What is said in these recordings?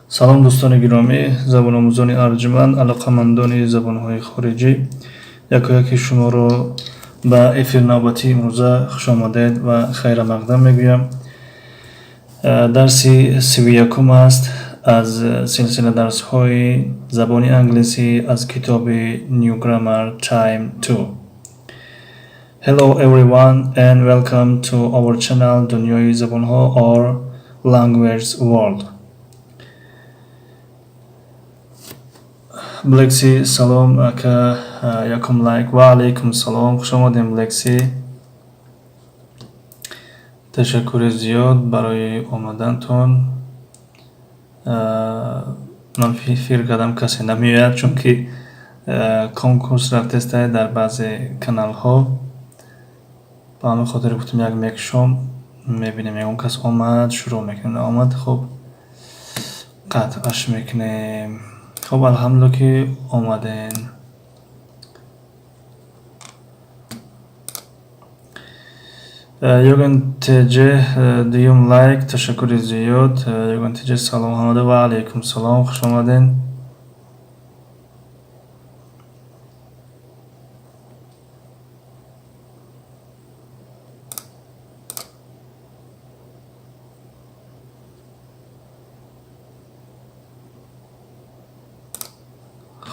Салом, дӯстони гиромӣ, забономӯзони арҷманд, алоқамандони забонҳои хориҷӣ. Якояки шуморо ба эфир навбатии имрӯза хушомадед ва хайрамақдам мегӯям. Дарси 31-ум аст аз силсила дарсҳои забони англисӣ аз китоби New Grammar Time 2. Hello everyone and welcome to our channel Дунёи забонҳо or Language World. Блекси, салом ака, якум лайк. Ва алайкум салом, хуш омадем, Блекси. Ташаккури зиёд барои омадантон. Ман фикр кардам, касе намеояд, чунки конкурс рафтеста дар баъзе каналҳо. Ба ҳамин хотир гуфтем, як мекушом, мебинем, ягон кас омад, шурӯъ мекунем, наомад, хуб, қатъаш мекунем. Хуб, алҳамдулилла, ки омадем. Ёган ТЖ, дуюм лайк, ташаккури зиёд. Ёган ТЖ, салом ҳамада. Ва алайкум салом, хуш омадем.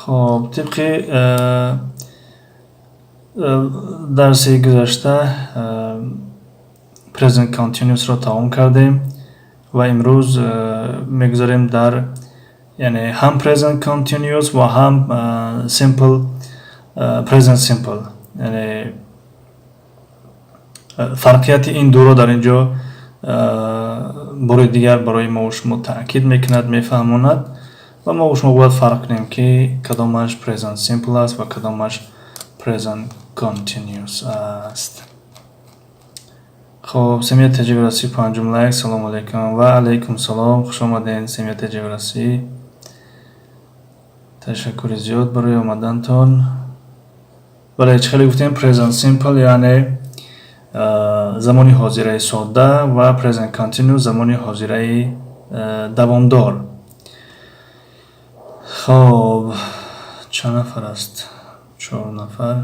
Хоб, тибқи дарси гузашта present continuous-ро тамом кардем ва имрӯз мегузарем дар, яъне, ҳам present continuous ва ҳам simple present simple, яъне фарқияти ин дуро дар ин ҷо бори дигар барои мо шумо таъкид мекунад, мефаҳмонад ва мо шумо бояд фарқ кунем, ки кадомаш present simple аст ва кадомаш present continuous аст. Хоб, Семия Теҷевраси, панҷум лайк. Салому алайкум. Ва алайкум салом, хуш омадед, Семия Теҷеврасӣ. Ташаккури зиёд барои омадантон. Бале, чӣ хеле гуфтем, present simple яъне замони ҳозираи содда ва present continuous замони ҳозираи давомдор. Хоб, чанд нафар аст? Чор нафар.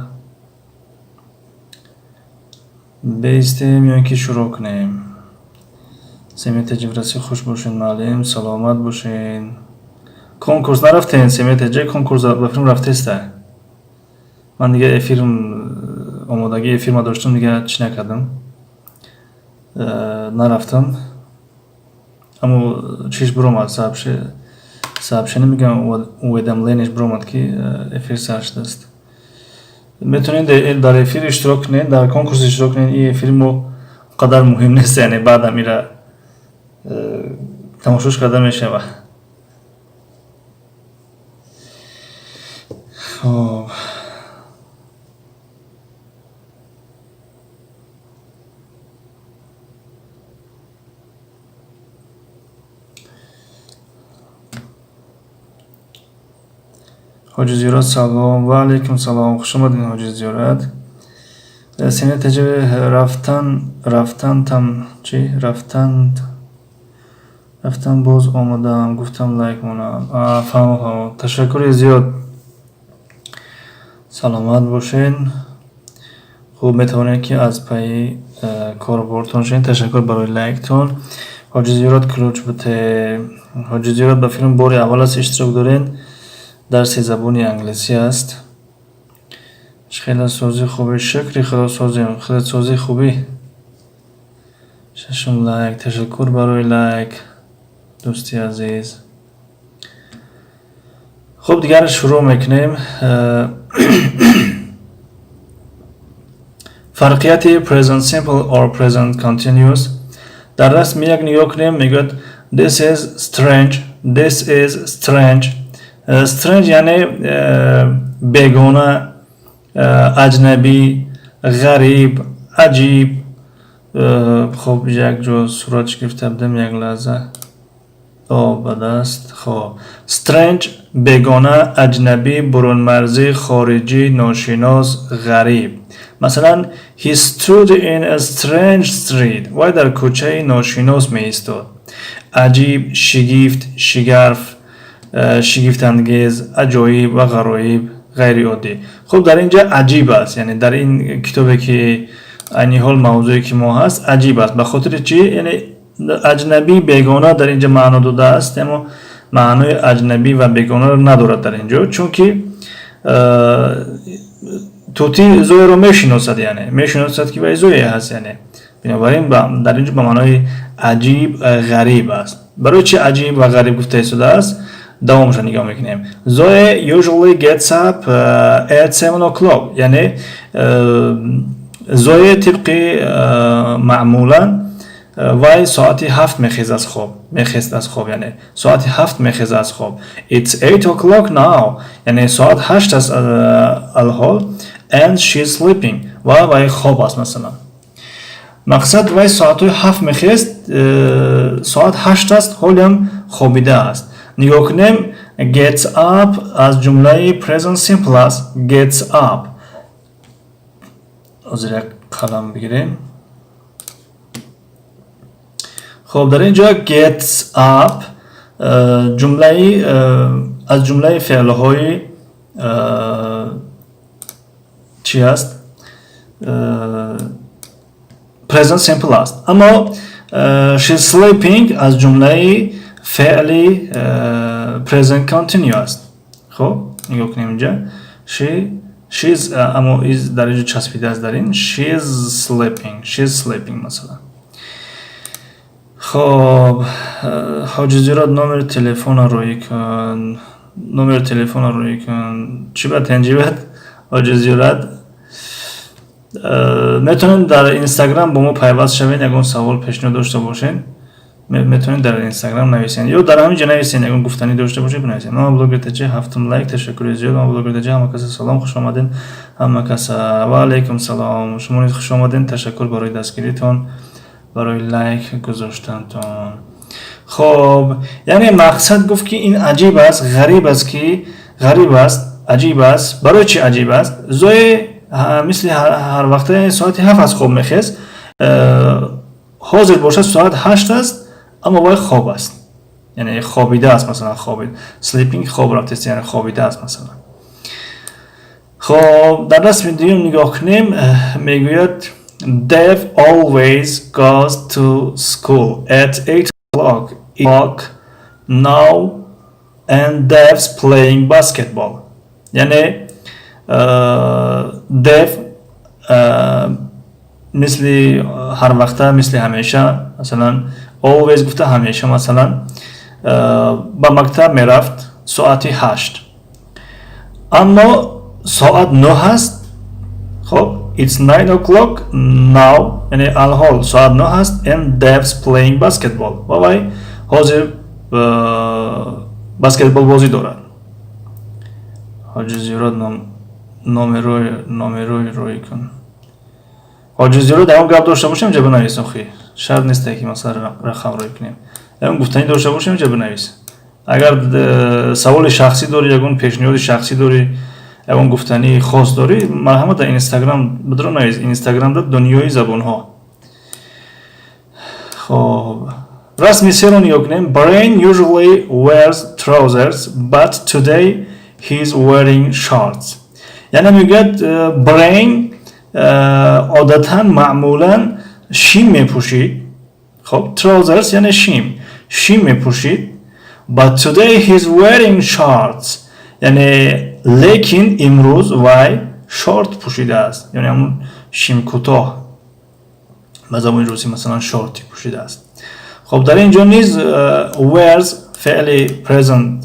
Беистем ё ин ки шурӯъ кунем? Семия Теҷеврасӣ, хуш бошед, муаллим, саломат бошед. Конкурс нарафтем, Семия Теҷ? Конкурс ба филм рафтеста. Ман дига эфирм, омодагии эфирма доштам, дига чӣ накардам, нарафтам, аммо чиш биромад, сообщение мегӯям, уведомление ш биромад, ки эфир сар шудааст. Метавонед дар эфир иштирок кунед, дар конкурс иштирок кунед. Ин эфири мо қадар муҳим нест, яъне баъдам ира тамошош карда мешавад. Хоб, Ҳоҷи Зиёрат, салом. Ва алайкум салом, хуш омадед, Ҳоҷи Зиёрат. Сина Теҷ, рафтан, рафтантам чӣ, рафтанд, рафтан, боз омадам, гуфтам лайк монам. Фаҳмо, фаҳмо, ташаккури зиёд, саломат бошед. Хуб, метавонед, ки аз пайи корубортон шавед. Ташаккур барои лайктон. Ҳоҷи Зиёрат, ключ буте. Ҳоҷи Зиёрат, ба филм бори аввал аст иштирок доред. Дарси забони англисӣ аст. Хеле сози хуби, шукри Худо, созем. Худат сози, хубӣ? Шашум лайк, ташаккур барои лайк, дӯсти азиз. Хуб, дигар шурӯъ мекунем. Фарқияти present simple or present continuous. Дар расми як нигоҳ кунем, мегӯяд: "This is strange, this is strange." Strange яъне бегона, аҷнабӣ, ғариб, аҷиб. Хоб, як ҷо суратш гирифта будем, як лаҳза, ба даст. Хоб, strange: бегона, аҷнабӣ, бурунмарзӣ, хориҷӣ, ношинос, ғариб. Масалан, he stood in a strange street. Вай дар кӯчаи ношинос меистод. Аҷиб, шигифт, шигарф, шигифтангез, аҷоиб ва ғароиб, ғайриоддӣ. Хуб, дар ин ҷа аҷиб аст, яъне дар ин китобе, ки айни ҳол мавзӯе ки мо ҳаст, аҷиб аст. Ба хотири чӣ? Яъне аҷнабӣ, бегона дар ин ҷа маъно додааст, аммо маънои аҷнабӣ ва бегонаро надорад дар ин ҷо, чунки тӯтӣ Зоеро мешиносад, яъне мешиносад, ки вай Зое ҳаст. Яъне бинобар ин дар ин ҷо ба маънои аҷиб, ғариб аст. Барои чӣ аҷиб ва ғариб гуфта истодааст? Давомашро нигоҳ мекунем. Zoe usually gets up at 7 o'clock. Яъне Зое тибқи маъмулан вай соати 7 мехез аз хоб, мехест аз хоб, яъне соати 7 мехеза аз хоб. It's 8 o'clock now. Яъне соат 8 аст алҳол. And she's sleeping. Ва вай хоб аст. Масалан, мақсад, вай соатҳои 7 мехест, соат 8 аст, ҳолиам хобида аст. Нигоҳ кунем, gets up аз ҷумлаи present simple аст. Gets up. Ҳозир як қалам бигирем. Хуб, дар ин ҷо gets up ҷумлаи аз ҷумлаи феълҳои чӣ аст? Present simple аст. Аммо she's sleeping аз ҷумлаи феъли present continuous аст. Хуб, нигоҳ кунем инҷа. She, she's, аммо is дар инҷо часпидааст дар ин. She's sleeping, she's sleeping, масалан. Хоб, Ҳоҷи Зиёрат, номери телефона рӯй кун, номери телефона рӯй кун. Чӣ ба тенҷибат, Ҳоҷи Зиёрат? Метавонед дар Инстаграм бо мо пайваст шавед. Ягон савол, пешниҳод дошта бошед, метавонед дар Инстаграм нависед ё дар ҳамин ҷо нависед. Ягон гуфтанӣ дошта бошед, бинависед. Мама блогер таҷи, ҳафтум лайк, ташаккури зиёд. Мама блогер таҷи, ҳама каса салом, хуш омадед ҳама каса. Ва алайкум салом, шумо низ хуш омадед. Ташаккур барои дастгиритон, барои лайк гузоштантон. Хоб, яъне мақсад гуфт, ки ин аҷиб аст, ғариб аст, ки ғариб аст, аҷиб аст. Барои чӣ аҷиб аст? Зое мисли ҳар вақта соати 7 аз хоб мехест, ҳозир бошад соат 8 аст, аммо вай хоб аст, яъне хобида аст. Масалан, хобид, sleeping, хоб рафтааст, яъне хобида аст, масалан. Хоб, дар расми дуюм нигоҳ кунем, мегӯяд: Dev always goes to school at 8 o'clock now and Dev's playing basketball. Яъне Dev мисли ҳар вақта, мисли ҳамеша, масалан, always гуфта ҳамеша, масалан, ба мактаб мерафт соати 8, аммо соат 9 аст. Хоб, it's 9 o'clock now, яъне алҳол соат 9 аст. And Dev's playing basketball. Ва вай ҳозир баскетбол бозӣ дорад. Ҳоҷи Зиёрат, номерои рӯй кун. Ҳоҷи Зиёрат, ягон гап дошта бошем, инҷа бинавис. Охи, шарт несте, ки масалан рақам рӯй кунем. Ягон гуфтанӣ дошта бошем, инҷа бинавис. Агар саволи шахсӣ дорӣ, ягон пешниҳоди шахсӣ дорӣ, ягон гуфтании хос дорӣ, марҳамат, дар Инстаграм бидро навис. Инстаграмда Дунёи забонҳо. Хоб, расми серо нигоҳ кунем. Brain usually wears trousers, but today he's wearing shorts. Яъне мегӯяд, Brain одатан, маъмулан шим мепӯшид. Хоб, trousers яъне шим, шим мепӯшид. But today he's wearing shorts. Яъне лекин имрӯз вай шорт пӯшидааст, яъне ҳамун шим кӯтоҳ, ба забони русӣ, масалан, шорти пӯшидааст. Хоб, дар ин ҷо низ wears феъли present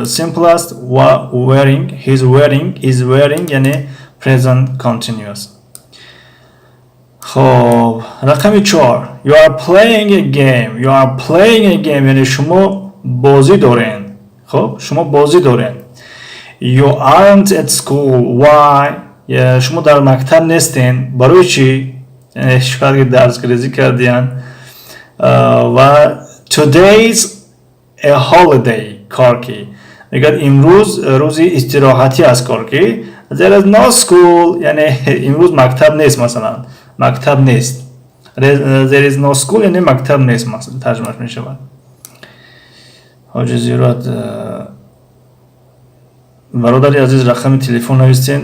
simple аст ва wearing, he's wearing, is wearing, яъне present continuous. Хоб, рақами 4: you are playing a game. You are playing a game, яъне шумо бозӣ доред. Хоб, шумо бозӣ доред. You aren't at school. Why? Шумо дар мактаб нестен, барои чӣ? Шояд ки дарсгирезӣ кардиянд. Ва today's a holiday. Корки мегӯяд, имрӯз рӯзи истироҳатӣ аст. Корки There is no school, яъне имрӯз мактаб нест, масалан, мактаб нест. There is no school, яъне мактаб нест, тарҷумаш мешавад. Ҳоҷи Зиёрат, бародари азиз, рақами телефон навистен,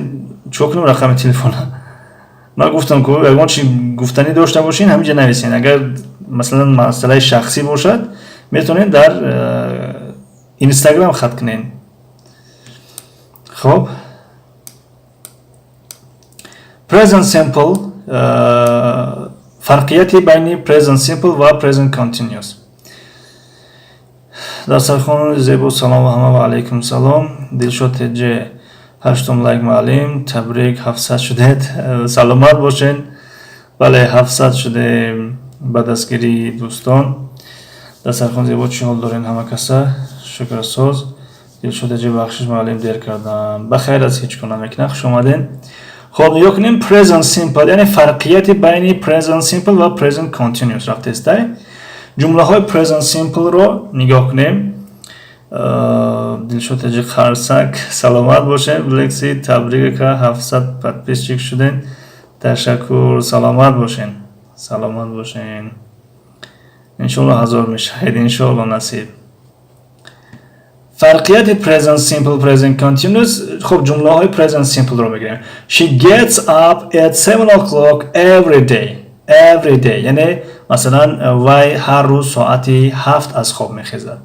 чӣ кунем рақами телефона? Ман гуфтам, ку ягон чи гуфтанӣ дошта бошин, ҳаминҷа нависен. Агар, масалан, масъалаи шахсӣ бошад, метавонед дар Инстаграм хат кунед. Хоб, present simple, фарқияти байни present simple ва present continuous. Дастархони зебо, салом ва ҳама. Ва алайкум салом. Дилшод Теҷе, ҳаштум лайк. Муаллим, табрик, 700 шудед, саломат бошед. Бале, 700 шудем ба дастгирии дӯстон. Дастархон зебо, чӣ ҳол дорен ҳама каса? Шукрасоз. Дилшод Теҷе, бахшиш, муаллим, дер кардам. Ба хайр аст, ҳеҷ кор намекунад, хуш омаден. Хоб, нигоҳ кунем, present simple, яъне фарқияти байни present simple ва present continuous рафтестай. Ҷумлаҳои present simple ро нигоҳ кунем. Дилшод Таҷи, қарсак, саломат бошед. Лекси, табрик, ака, 700 подписчик шуден. Ташаккур, саломат бошен, саломат бошен. Иншоалло, 1000 мешавед, иншоалло, насиб. Фарқияти present simple, present continuous. Хуб, ҷумлаҳои present simple ро мегирем. She gets up at 7 o'clock every day. Every day, яъне, масалан, вай ҳар рӯз соати 7 аз хоб мехезад.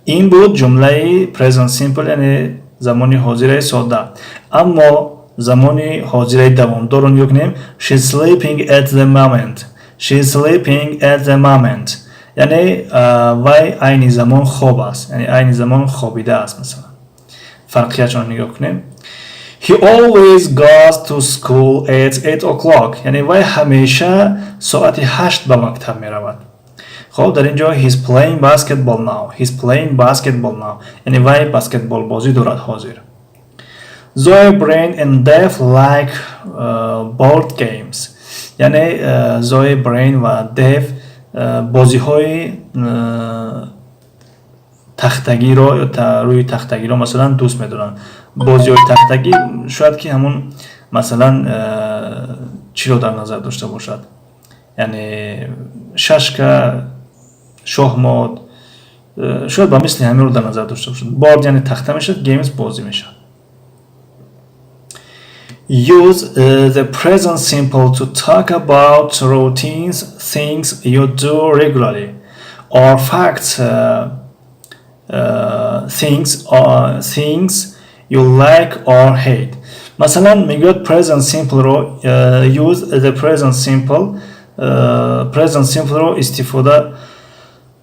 Ин буд ҷумлаи present simple, яъне замони ҳозираи содда. Аммо замони ҳозираи давомдорро нигоҳ кунем. She's sleeping at the moment. She's sleeping at the moment, яъне вай айни замон хоб аст, яъне айни замон хобида аст, масалан. Фарқиятшонро нигоҳ кунем. He always goes to school at 8 o'clock. Яъне вай ҳамеша соати 8 ба мактаб меравад. Хоб, дар ин ҷо he's playing basketball now. He's playing basketball now. Яъне вай баскетболбозӣ дорад ҳозир. Zoe, Brain and Dave like board games. Яъне Zoe, Brain ва Dave бозиҳои тахтагиро ё рӯи тахтагиро, масалан, дӯст медоранд. Бозиҳои тахтагӣ, шояд ки ҳамун, масалан, чиро дар назар дошта бошад, яъне шашка, шоҳмот, шояд ба мисли ҳаминро дар назар дошта бошад. Board, яъне тахта мешавад, games, бозӣ мешавад. Use the present simple to talk about routines, things you do regularly, or facts, things or things you like or hate. Масалан, мегӯяд present simple ро, use the present simple, present simple ро истифода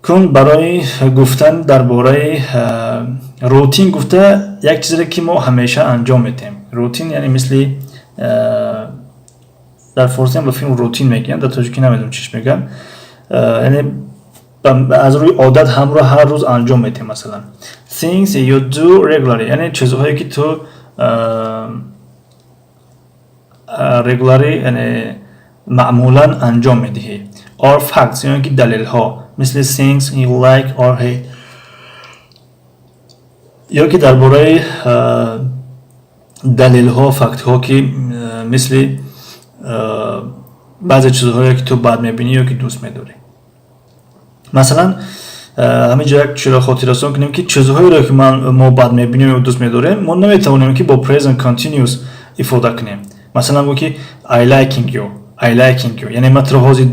кун барои гуфтан дар бораи routine гуфта як чизере, ки мо ҳамеша анҷом медиҳем. Routine, яъне мисли дар форсиам ба филм рутин мегӯянд, дар тоҷикӣ намедонам чиш мегӯянд, яъне аз рӯи одат ҳамро ҳар рӯз анҷом медиҳем. Масалан, things you do regularly, яъне чизҳое, ки ту regularly, яъне маъмулан анҷом медиҳӣ, or facts, ё ки далелҳо, мисли things you like or hate, ё ки дар бораи далелҳо, фактҳо, ки мисли баъзе чизҳое, ки ту бад мебинӣ ё ки дӯст медорӣ. Масалан, ҳамин ҷо як чиро хотиррасон кунем, ки чизҳоеро, ки мо бад мебинем ё дӯст медорем, мо наметавонем, ки бо present continuous ифода кунем. Масалан, гӯ ки I liking you, I liking you, яъне ман туро ҳозир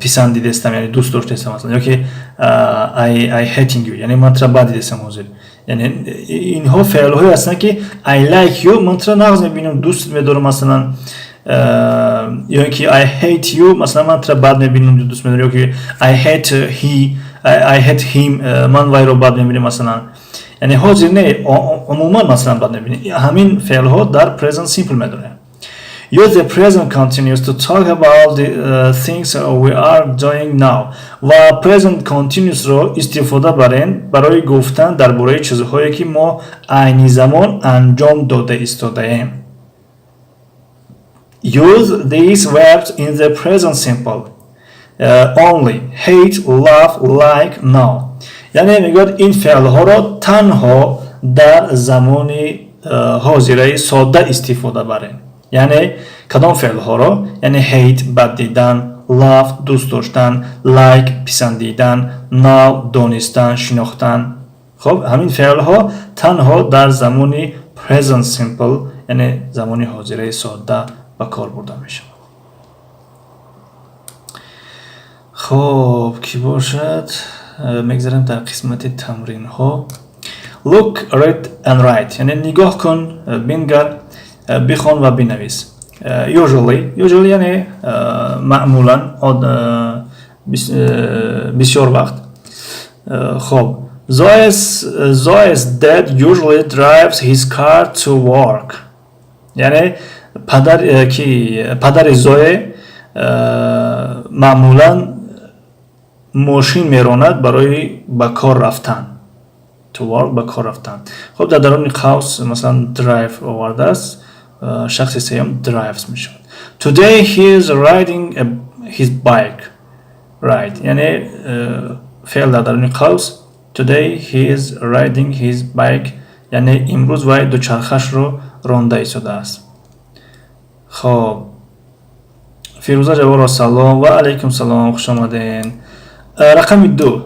писандидестам, яъне дӯст доштестам, масалан, ё ки I hating you, яъне ман туро бад дидестам ҳозир. Яъне инҳо феълҳое ҳастанд, ки I like you, ман туро нағз мебинам, дӯст медорам, масалан, ё ки I hate you, масалан, ман туро бад мебинам, дӯст медорам, ё ки I hate he, I hate him, ман вайро бад мебинам, масалан. Яъне ҳозир не, умуман, масалан, бад мебинем. Ҳамин феълҳо дар present simple медорем. Use the present continuous to talk about the things we are doing now. Ва present continuous ро истифода барен барои гуфтан дар бораи чизҳое, ки мо айни замон анҷом дода истодаем. Use these verbs in the present simple only: hate, love, like, know. Яъне мегӯяд, ин феълҳоро танҳо дар замони ҳозираи содда истифода барем. Яъне кадом феълҳоро? Яъне hate бад дидан, love дӯст доштан, like писандидан, know донистан, шинохтан. Хоб, ҳамин феълҳо танҳо дар замони present simple, яъне замони ҳозираи содда ба кор бурда мешавад. Хоб, кӣ бошад? Мегзарем дар қисмати тамринҳо. Look, read and write. Яъне нигоҳ кун, бингар, бихон ва бинавис. Usually, usually яъне маъмулан, бисёр вақт. Хоб, Zoe's dad usually drives his car to work. Яъне падар ки падари Зое маъмулан мошин меронад барои ба кор рафтан. To work ба кор рафтан. Хоб, дар даруни қавс масалан drive овардааст, шахси сеюм drives мешавад. Today he is riding his bike. Right, яъне феъл дар даруни қавс. Today he is riding his bike, яъне имрӯз вай дучархашро ронда истодааст. Хоб, Фирӯза Ҷаборова, салом. Ва алайкум салом, хуш омаден. Рақами 2.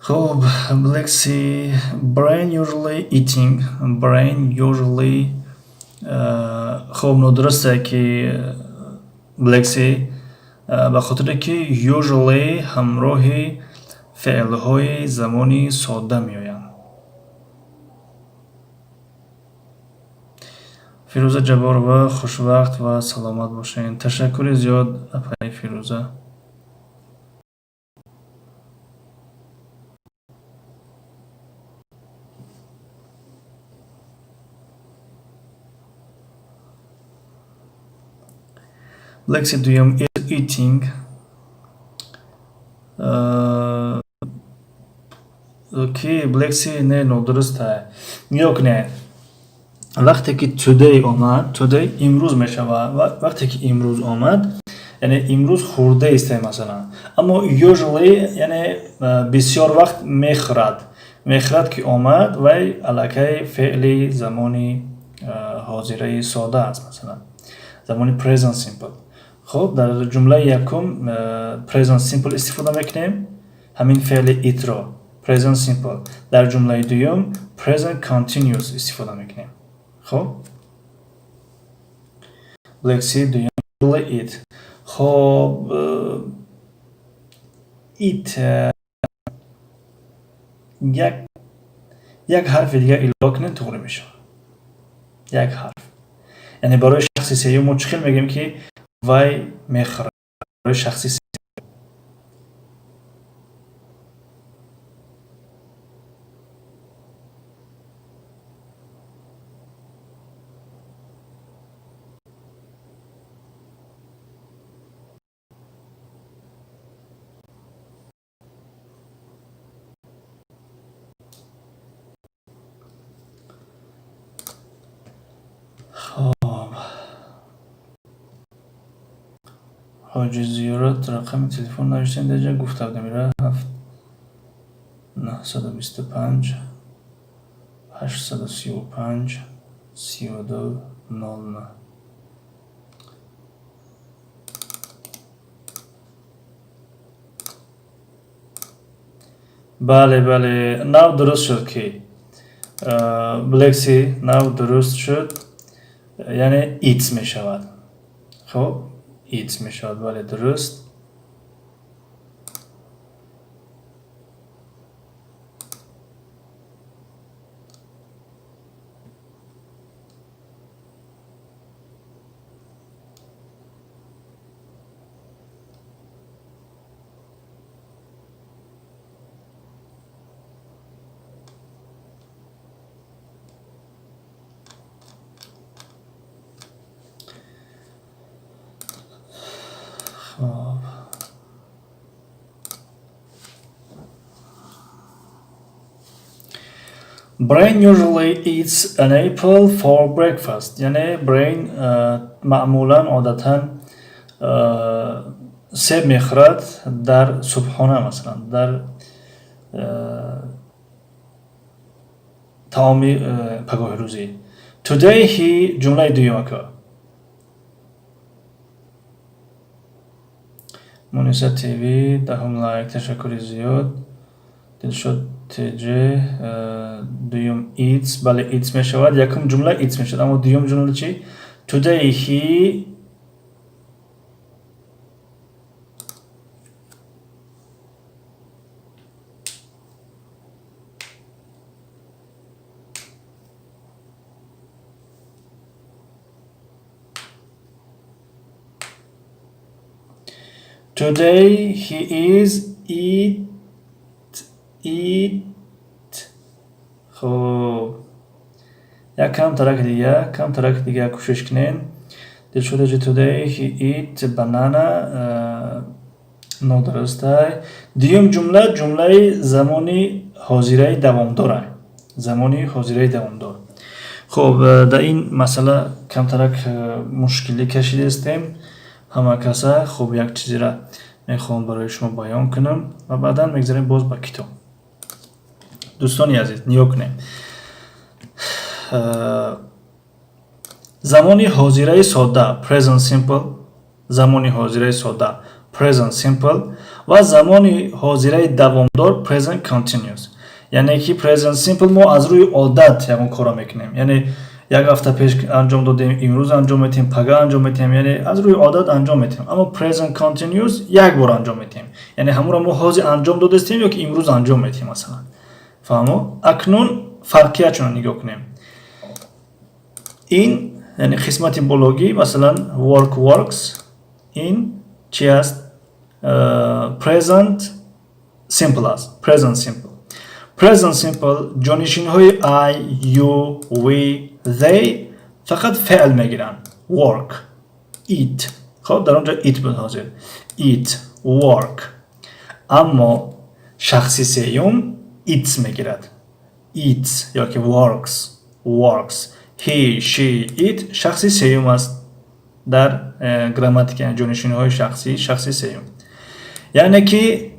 Хоб, Black Sea, brain usually eating, brain usually. Хоб, нодурусте ки Black Sea, ба хотире ки usually ҳамроҳи феълҳои замони содда меоянд. Фирӯза Ҷаборова, хушвақт ва саломат бошед. Ташаккури зиёд, апаи Фирӯза. Лекси дуюм is eating. Ки Блекси не, нодуруст. Нигоҳ кунед, вақте ки today омад, today имрӯз мешавад. Вақте ки имрӯз омад, яъне имрӯз хӯрда истем масалан. Аммо usually яъне бисёр вақт мехӯрад. Мехӯрад ки омад, вай аллакай феъли замони ҳозираи сода аст, масалан замони present simple. Хоб, дар ҷумлаи якум present simple истифода мекунем, ҳамин феъли eat-ро present simple. Дар ҷумлаи дуюм present continuous истифода мекунем. Хоб, лекси дуюм eat. Хоб, eat як ҳарфи дигар илова кунем, туғри мешавад. Як ҳарф, яъне барои шахси сеюм мо чӣ хел мегӯем ки вай мехӯрад? Барои шахси хоб, Ҳоҷи Зиёрат, рақами телефон навиштем, даҷа гуфта будем, ира 7 925 835 32 09. Бале, бале, нав дуруст шуд ки Блекси нав дуруст шуд, яъне eats мешавад. Хоб, eats мешавад, бале, дуруст. Хоб, Brain usually eats an apple for breakfast. Яъне Brain маъмулан, одатан себ мехӯрад дар субҳона, масалан, дар таоми пагоҳирӯзӣ. Today he, ҷумлаи дуюм, ака. Муниса ТВ, 10-ум лайк, ташаккури зиёд. Дилшод ТЖ, дуюм eats, бале, eats мешавад. Якум ҷумла eats мешавад, аммо дуюм ҷумла чӣ? Today he Today he is eat eat. Хуб, як камтарак дига, камтарак дига кӯшиш кунед. Дилшод ТЖ, today he eat banana нодурустай. Дуюм ҷумла ҷумлаи замони ҳозираи давомдора, замони ҳозираи давомдор. Хуб, дар ин масъала камтарак мушкилӣ кашидаистем ҳама каса. Хуб, як чизеро мехоҳам барои шумо баён кунам ва баъдан мегзарем боз ба китоб. Дӯстони азиз, нигоҳ кунем: замони ҳозираи содда, present simple, замони ҳозираи содда, present simple, ва замони ҳозираи давомдор, present continuous. Яъне ки present simple мо аз рӯи одат ягон корро мекунем, яъне як ҳафта пеш анҷом додем, имрӯз анҷом метиҳем, пага анҷом метиҳем, яъне аз рӯи одат анҷом метиҳем. Аммо present continuous як бор анҷом метиҳем, яъне ҳамонро мо ҳозир анҷом додастем ё ки имрӯз анҷом метиҳем, масалан. Фаҳмо? Акнун фарқиятшонро нигоҳ кунем. Ин, яъне қисмати бологӣ, масалан, work, works, ин чи аст? Present simple аст. Present simple, present simple ҷонишинҳои I, you, we, they фақат феъл мегиранд: work, eat. Хоб, дар он ҷо eat буд, ҳозир eat, work. Аммо шахси сеюм eats мегирад, eats ёки works, works. He, she, it шахси сеюм аст дар грамматика, ҷонишинҳои шахсӣ, шахси сеюм. Яъне ки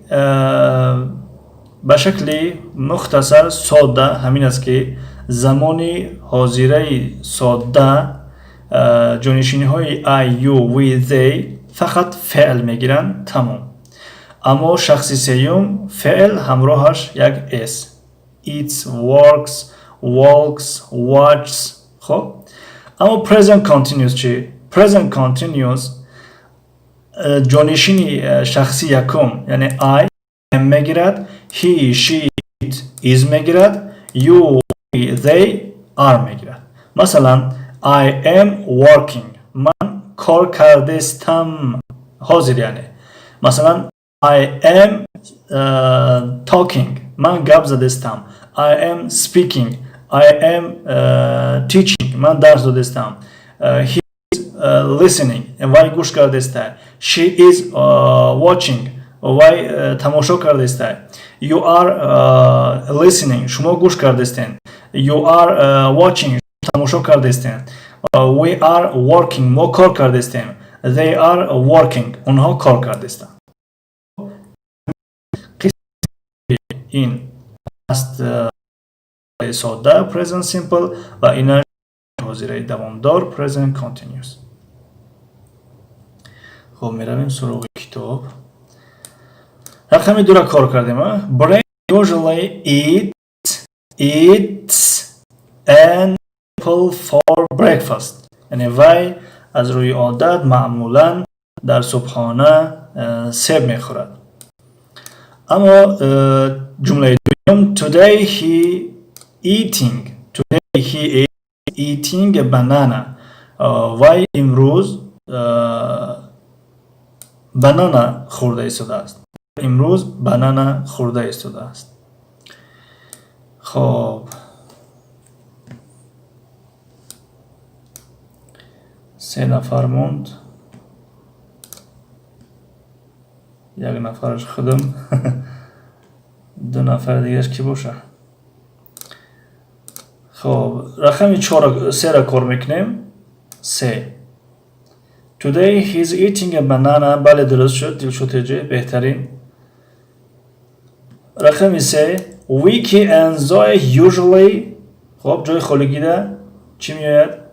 ба шакли мухтасар, содда ҳамин аст, ки замони ҳозираи содда ҷонишиниҳои I, you, we, they фақат феъл мегиранд, тамом. Аммо шахси сеюм феъл ҳамроҳаш як s: eats, works, walks, watches. Хоб, аммо present continuous чи? Present continuous ҷонишини шахси якум, яъне I, am мегирад, he, she, it is мегирад, you, we, they are мегирад. Масалан, I am working, ман кор кардестам ҳозир. Яъне, масалан, I am talking, ман гап задестам. I am speaking, I am teaching, ман дарс додестам. He is listening, вай гӯш кардеста. She is watching, вай тамошо кардеста. You are listening, шумо гӯш кардестен. You are watching, тамошо кардестен. We are working, мо кор кардестем. They are working, онҳо кор кардестанд. Ин аст содда, present simple, ва ина ҳозираи давомдор, present continuous. Хоб, меравем суроғи китоб. Рақами дура кор кардем. Brain usually eats an apple for breakfast. Яъне вай аз рӯи одат маъмулан дар субҳона себ мехӯрад. Аммо ҷумлаи дуюм: today he eating, today he is eating a banana. Вай имрӯз банана хӯрда истодааст, имрӯз банана хӯрда истодааст. Хоб, се нафар монд. Як нафараш худам, 2 нафари дигараш кӣ боша? Хоб, рақами 3-ра кор мекунем. 3. Today he's eating a banana. Бале, дуруст шуд, Дилшод Теҷи, беҳтарин. Рақами 3. Vicky and Zoe usually. Хоб, ҷои холигида чӣ меояд?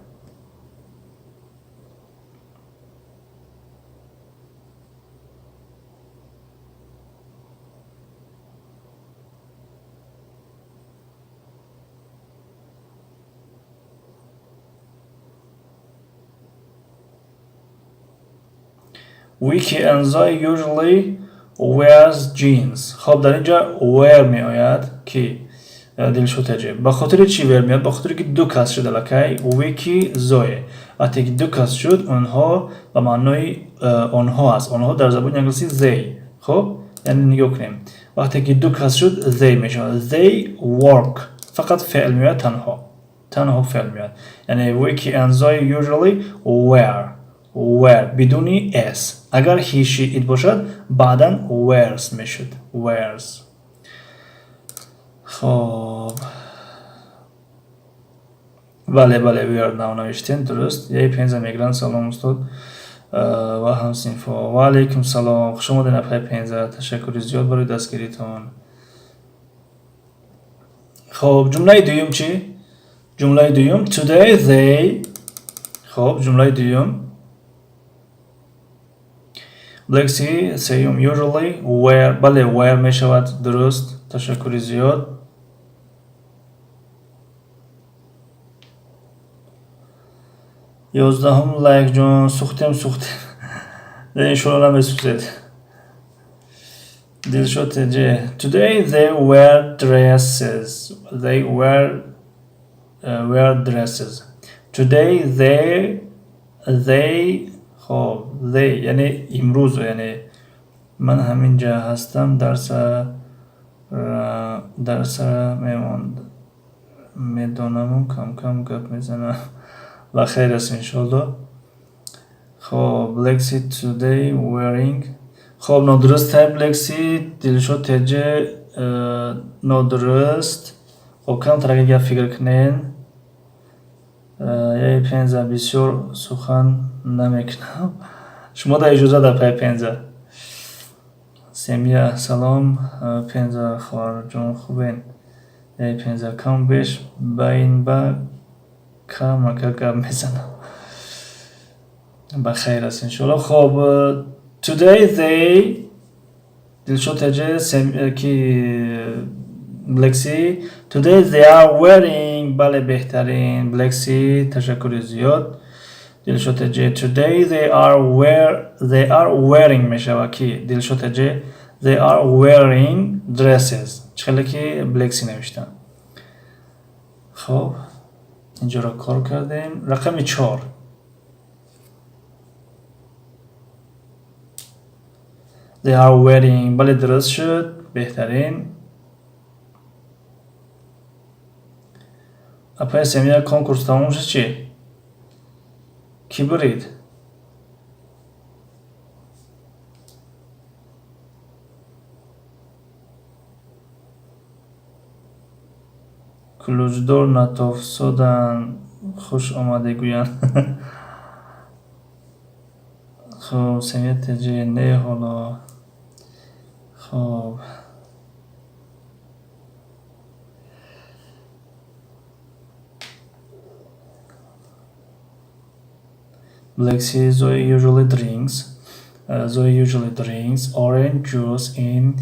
Vicky and Zoe usually wears jeans. Хоб, дар инҷа wear меояд, ки Дилшод Теҷи. Ба хотири чӣ wear меояд? Ба хотире ки 2 кас шуд аллакай, Vicky, Zoe. Вақте ки 2 кас шуд, онҳо ба маънои онҳо аст. Онҳо дар забони англисӣ they. Хоб, яъне нигоҳ кунем. Вақте ки 2 кас шуд, they мешавад. They work. Фақат феъл меояд танҳо. Танҳо феъл меояд. Яъне Vicky and Zoe usually wear. Wear бидуни s. Агар he, she, it бошад, баъдан wears мешуд. Wears. Хоб. Бале, бале, wear нав навиштем, дуруст. Яи пенза мегиранд. Салом, устод ва ҳамсинфо. Ва алайкум салом. Хуш омадед, апай пенза. Ташаккури зиёд барои дастгиритон. Хоб, ҷумлаи дуюм чӣ? Ҷумлаи дуюм today they. Хоб, ҷумлаи дуюм Black Sea сеюм usually wear. Бале, wear мешавад, дуруст. Ташаккури зиёд. 11-ум лайк ҷон, сӯхтем, сӯхтем. Иншоалло намесӯзед. Дилшод Теҷи. Today they wear dresses. They wear dresses. Today they. Хоб, they яъне имрӯз, яъне ман ҳамин ҷа ҳастам, дарсара медонаму кам-кам гап мезанам. Ба хайр аст, иншоалло. Хоб, Black Sea today wearing. Хоб, нодуруст тай Black Sea, Дилшод Теҷи, нодуруст. Хоб, камтар гап фикр кунед. Яи пенза бисёр сухан намекунам. Шумо да иҷоза да пай пенза. Семья, салом, пенза хоҳарҷон, хубен? Яи пенза кам беш байн ба камака гап мезанам. Ба хайр аст, иншоалло. Хоб, today they. Дилшод Теҷи, ки Black Sea. Today they are wearing. Бале, беҳтарин. Black Sea, ташаккури зиёд. Дилшод Теҷи. Today they are wearing мешавад, ки Дилшод Теҷи, they are wearing dresses. Чӣ хеле ки Black Sea навиштанд. Хоб, инҷоро кор кардем. Рақами 4. They are wearing. Бале, дуруст шуд, беҳтарин. Апай семья, конкурс тамом шуд чӣ? Кӣ бурид? Кулуҷдор натофсоданд, хуш омадед гӯянд. Хоб, семья Теҷи, не ҳоло. Хоб. Black Sea, Zoe usually drinks. Zoe usually drinks orange juice in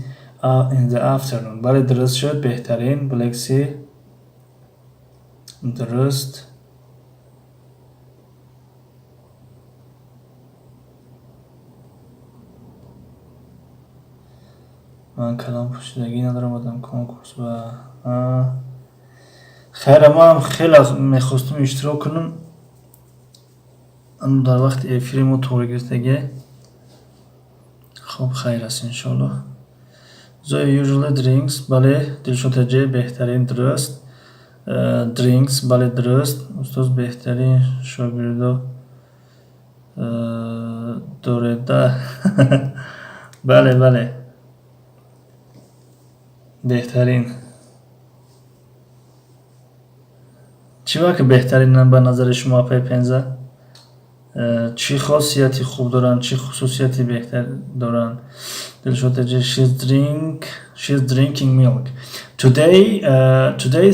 the afternoon. Бале, дуруст шуд, беҳтарин. Black Sea, дуруст. Ман калом пӯшидагӣ надорам, одам конкурс ба. Хайр, ман хеле мехостум иштирок кунам. Аммо дар вақти эфири мо тоғри гирифтагӣ. Хоб, хайр аст, иншоалло. Zoe usually drinks. Бале, Дилшод Теҷи, беҳтарин, дуруст. Drinks, бале, дуруст. Устоз, беҳтарин шогирдо дореда. Бале, бале, беҳтарин. Чӣ ва ки беҳтаринанд ба назари шумо, апаи Пенза? Чӣ хосияти хуб доранд, чӣ хусусияти беҳтар доранд? Дилшод, she's drinking milk today. Today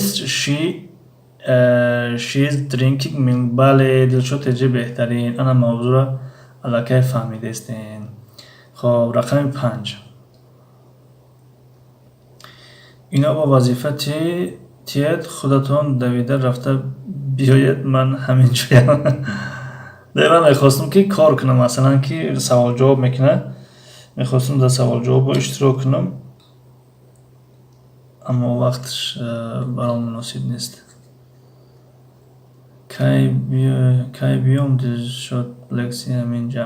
she's drinking milk. Бале, Дилшод теҷи, беҳтарин. Ана мавзӯъро аллакай фаҳмидестен. Хоб, рақами 5. Ино бо вазифа тиед, худатон давида рафта биёед, ман ҳамин ҷоям. Ман мехостам, ки кор кунам, масалан, ки савол-ҷавоб мекунад, мехостам дар савол-ҷавобҳо иштирок кунам, аммо вақтш баром муносиб нест. Кай биём, Дилшод? Лекси ҳаминҷа.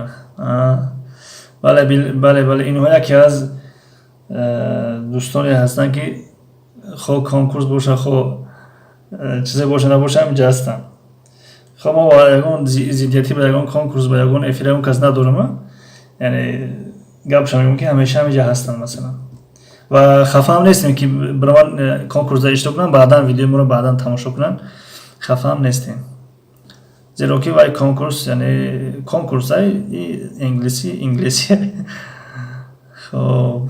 Бале, бале, бале, инҳо яке аз дӯстоне ҳастанд, ки хо конкурс боша, хо чизе боша, набоша, ҳаминҷа ҳастанд. Хоб, мо ягон зиддиятӣ ба ягон конкурс, ба ягон эфир, ягон кас надорам, яъне гапша мегӯям, ки ҳамеша ҳаминҷа ҳастанд, масалан, ва хафаам нестем, ки бираван, конкурсда иштирок кунанд, баъдан видеои моро баъдан тамошо кунанд. Хафаам нестем, зеро ки вай конкурс, яъне конкурсай инглисӣ, инглисӣ. Хоб,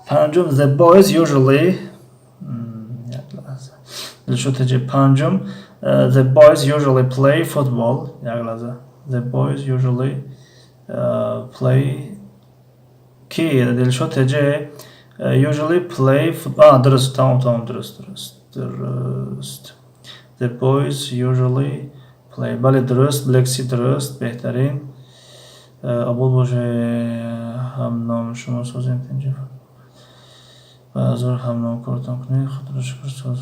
панҷум. The boys usually, дилшод, панҷум. The boys usually play football. Як лаҳза. The boys usually play. Ки, Дилшод теҷе, usually play. Дуруст, тамом, тамом, дуруст, дуруст, дуруст. The boys usually play. Бале, дуруст, Лекси, дуруст, беҳтарин. Обод боше, ҳамном, шумо созем, тинҷи баъзор ҳамном кортон кунед, худро шукр, соз.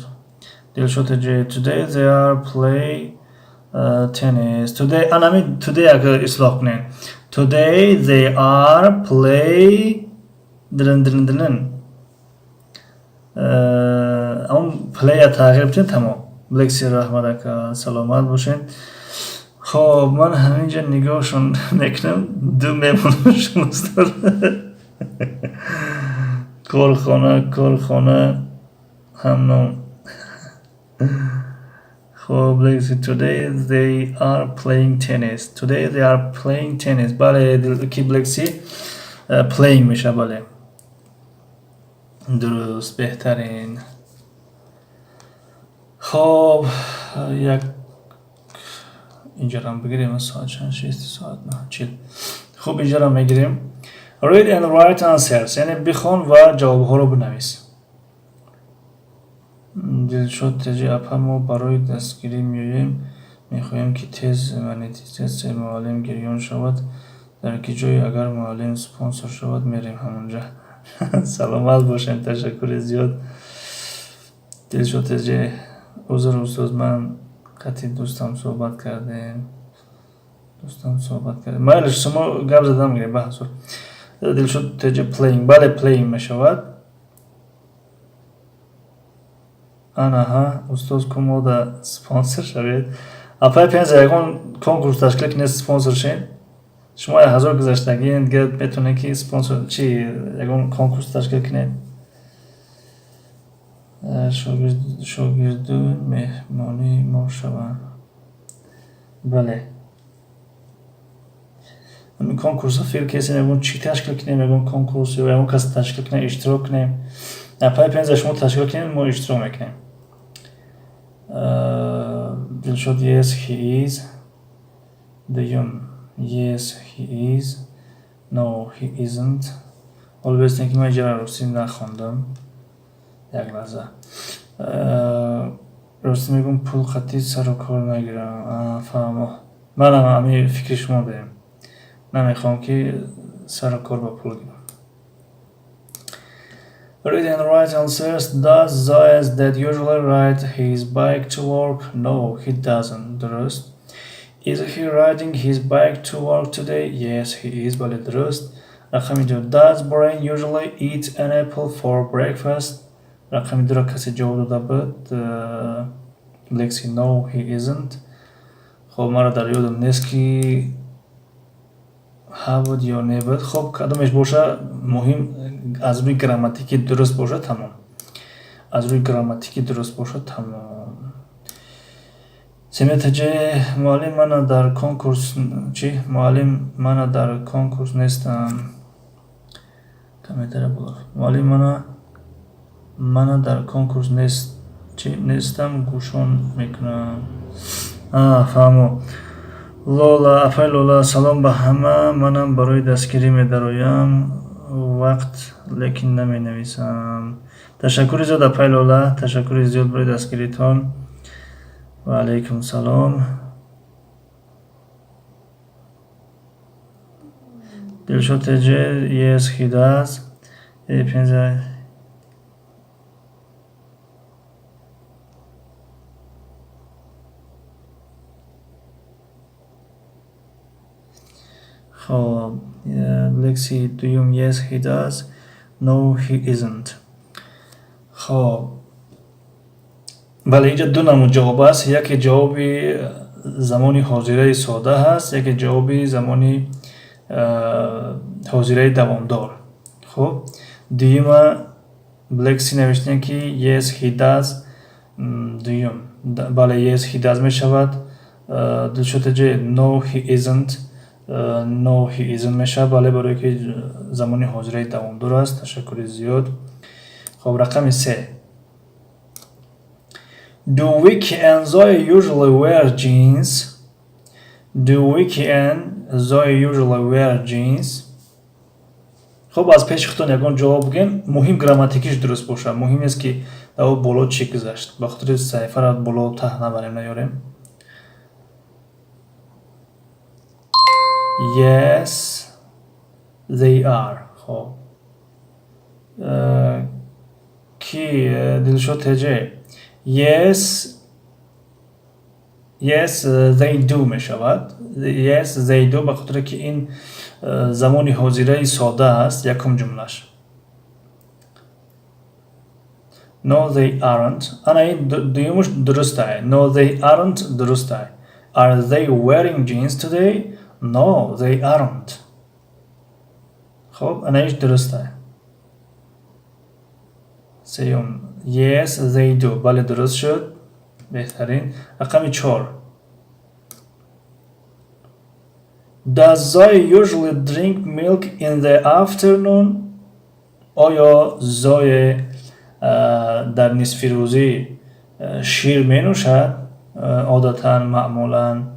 Дилшод теҷе, today they are play tennis. Today, анами today як ислоҳ кунед. Today they are play дрин дрин дрин. Он play тағйир бидед, тамом. Лекси, раҳмат, ака, саломат бошед. Хоб, ман ҳаминҷа нигоҳшон мекунам, ду мемонам. Шумо корхона, корхона, ҳамном. Хоб, лекси, today they are playing tennis. Today they are playing tennis. Бале, ки Лекси, playing мешавад, бале, дуруст, беҳтарин. Хоб, як инҷарам бигирем. Соат чанд шест? Соат 9:40. Хуб, инҷарам мегирем. Read and write answers, яъне бихон ва ҷавобҳоро бинавис. Дилшод теҷи, апа, мо барои дастгирӣ меоем, мехоҳем, ки тез монетизатсияи муаллим гирён шавад. Дар ки ҷое агар муаллим спонсор шавад, мерем ҳамонҷа. Саломат бошем, ташаккури зиёд, Дилшод теҷи. Узр, устоз, ман қатъи дӯстам суҳбат кардем, дӯстам суҳбат кардем. Майли, шумо гап задан мегирем баҳзур. Дилшод теҷи, playing, бале, playing мешавад. Анаҳа, устоз, ку мода спонсор шавед. Апай Пенза, ягон конкурс ташкил кунед, спонсор шед. Шумо 1000 гузаштагиен, дига метавонед, ки спонсор чи, ягон конкурс ташкил кунед. Шогирду меҳмонии мо шаванд. Бале, ҳамин конкурсо фикр кесем, ягон чӣ ташкил кунем, ягон конкурс ё ягон кас ташкил кунем, иштирок кунем. Апай Пенза, шумо ташкил кунем, мо иштирок мекунем. Дилшод, yes, he is. Дуюм, yes, he is. No, he isn't. Ҳоло бестем, ки ман иҷара русӣ нахондам. Як лаҳза. Ростӣ мегӯм, пул қатъи сару кор нагирам. Фаҳмо, манам ҳамин фикри шумо дорем, намехоҳам, ки сару кор ба пул гирам. Read and write answers. Does Zoe's dad usually ride his bike to work? No, he doesn't. Дуруст. Is he riding his bike to work today? Yes, he is. Бале, дуруст. Рақами 2. Does Brian usually eat an apple for breakfast? Рақами 2-ро касе ҷавоб дода буд. Lexi, no, he isn't. Хоб, маро дар ёдам нест, ки Ҳа буд ё не буд? Хоб, кадомеш боша, муҳим аз рӯи грамматикӣ дуруст боша, тамом. Аз рӯи грамматикӣ дуруст боша, тамом. Семетаҷе, муаллим, мана дар конкурс чӣ? Муаллим, мана дар конкурс нестам. Комментария боло. Муаллим, мана дар конкурс нест чӣ нестам, гӯшон мекунам. Фаҳмо. Лола, апай Лола, салом ба ҳама. Манам барои дастгирӣ медароям вақт, лекин наменависам. Ташаккури зиёд, апай Лола, ташаккури зиёд барои дастгиритон. Ва алайкум салом. Дилшод Теҷе, yes, he does. Пенза. Хоб, лекси дуюм, yes, he does. No, he isn't. Хоб, бале, инҷа ду намуд ҷавоб аст. Яке ҷавоби замони ҳозираи сода ҳаст, яке ҷавоби замони ҳозираи давомдор. Хуб, дуюма Блекси навиштем, ки yes, he does. Дуюм, бале, yes, he does мешавад. Дилшотаҷе, no, he isn't. No, he isn't мешавад, бале, барое ки замони ҳозираи давомдор аст. Ташаккури зиёд. Хоб, рақами се. Do Vicky and Zoe usually wear jeans? Do Vicky and Zoe usually wear jeans? Хуб, аз пеши худтон ягон ҷавоб бигӯем, муҳим грамматикиш дуруст бошад. Муҳим нест, ки дар боло чӣ гузашт, ба хотири саҳифаро боло таҳ набарем, наёрем. Yes, they are. Хоб, ки Дилшод Теҷе, yes, they do мешавад. Yes, they do, ба хотире ки ин замони ҳозираи сода аст, якум ҷумлаш. No, they aren't. Ана, ин дуюмуш дурустай. No, they aren't дурустай. Are they wearing jeans today? No, they aren't. Хоб, ана иш дурустай. Сеюм, yes, they do, бале, дуруст шуд, беҳтарин. Рақами чор. Does Zoe usually drink milk in the afternoon? Оё Зое дар нисфирӯзӣ шир менӯшад? Одатан, маъмулан.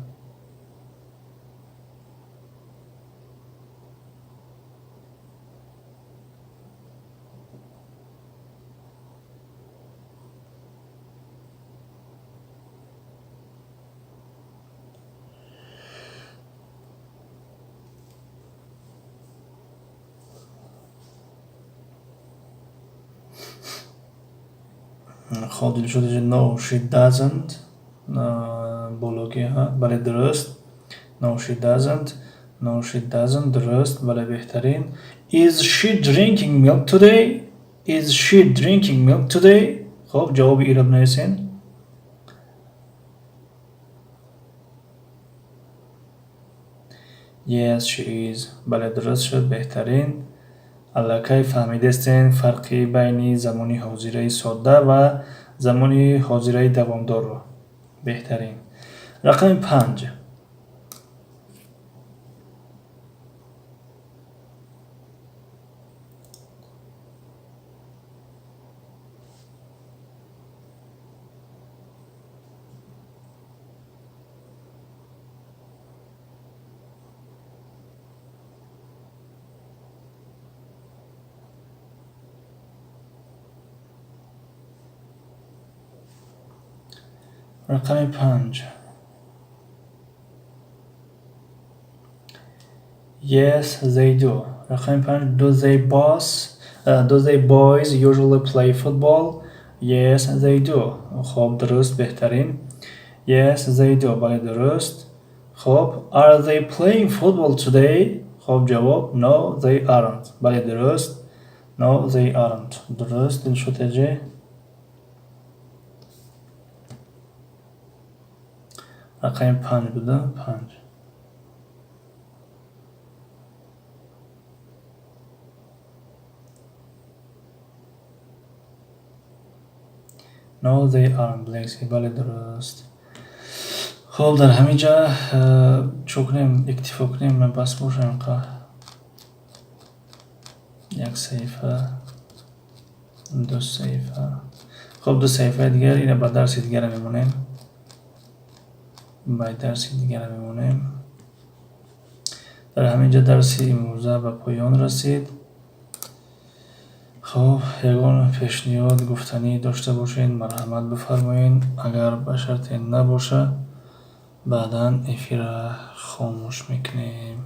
Хоб, Дилшод, no, she doesn't. Бологӣ, бале, дуруст. No, she doesn't. No, she doesn't, дуруст, бале, беҳтарин. Is she drinking milk today? Is she drinking milk today? Хоб, ҷавоби иро бинависен. Yes, she is. Бале, дуруст шуд, беҳтарин. Аллакай фаҳмидастен фарқи байни замони ҳозираи содда ва замони ҳозираи давомдорро. Беҳтарин. Рақами панҷ. Рақами панҷ. Yes, they do. Рақами панҷ. Do they boys usually play football? Yes, they do. Хоб, дуруст, беҳтарин. Yes, they do. Бале, дуруст. Хоб, are they playing football today? Хоб, ҷавоб, no, they aren't. Бале, дуруст. No, they aren't. Дуруст, Дилшод Эҷе. Рақами панҷ буда, панҷ. No, they aren't lazy. Бале, дуруст. Хоб, дар ҳамин ҷа чӯ кунем, иктифо кунем, бас бошам қа. Як саҳифа, ду саҳифа. Хоб, ду саҳифаи дигар, ина ба дарси дигара мемонем. Ба дарси дигара мемонем. Дар ҳамин ҷа дарси имрӯза ба поён расид. Хоб, ягон пешниҳод, гуфтанӣ дошта бошед, марҳамат, бифармоед. Агар ба шарте набоша, баъдан эфирра хомӯш мекунем.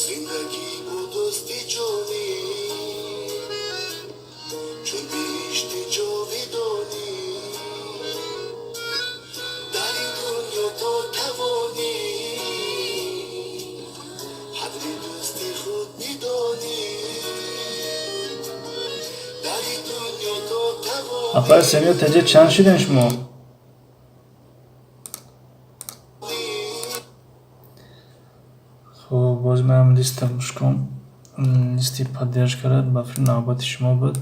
Зиндагӣ бо дӯсти ҷонӣ чун биҳишти ҷовидонӣ, дар ин дунё то тавонӣ қадри дӯсти худ бидонӣ, дар ин дунё то тавонӣ. Апаи Семия Теҷе, чанд шидем шумо? Хоб, боз манам листа мушком, листи поддержкара. Ба фикр, навбати шумо буд.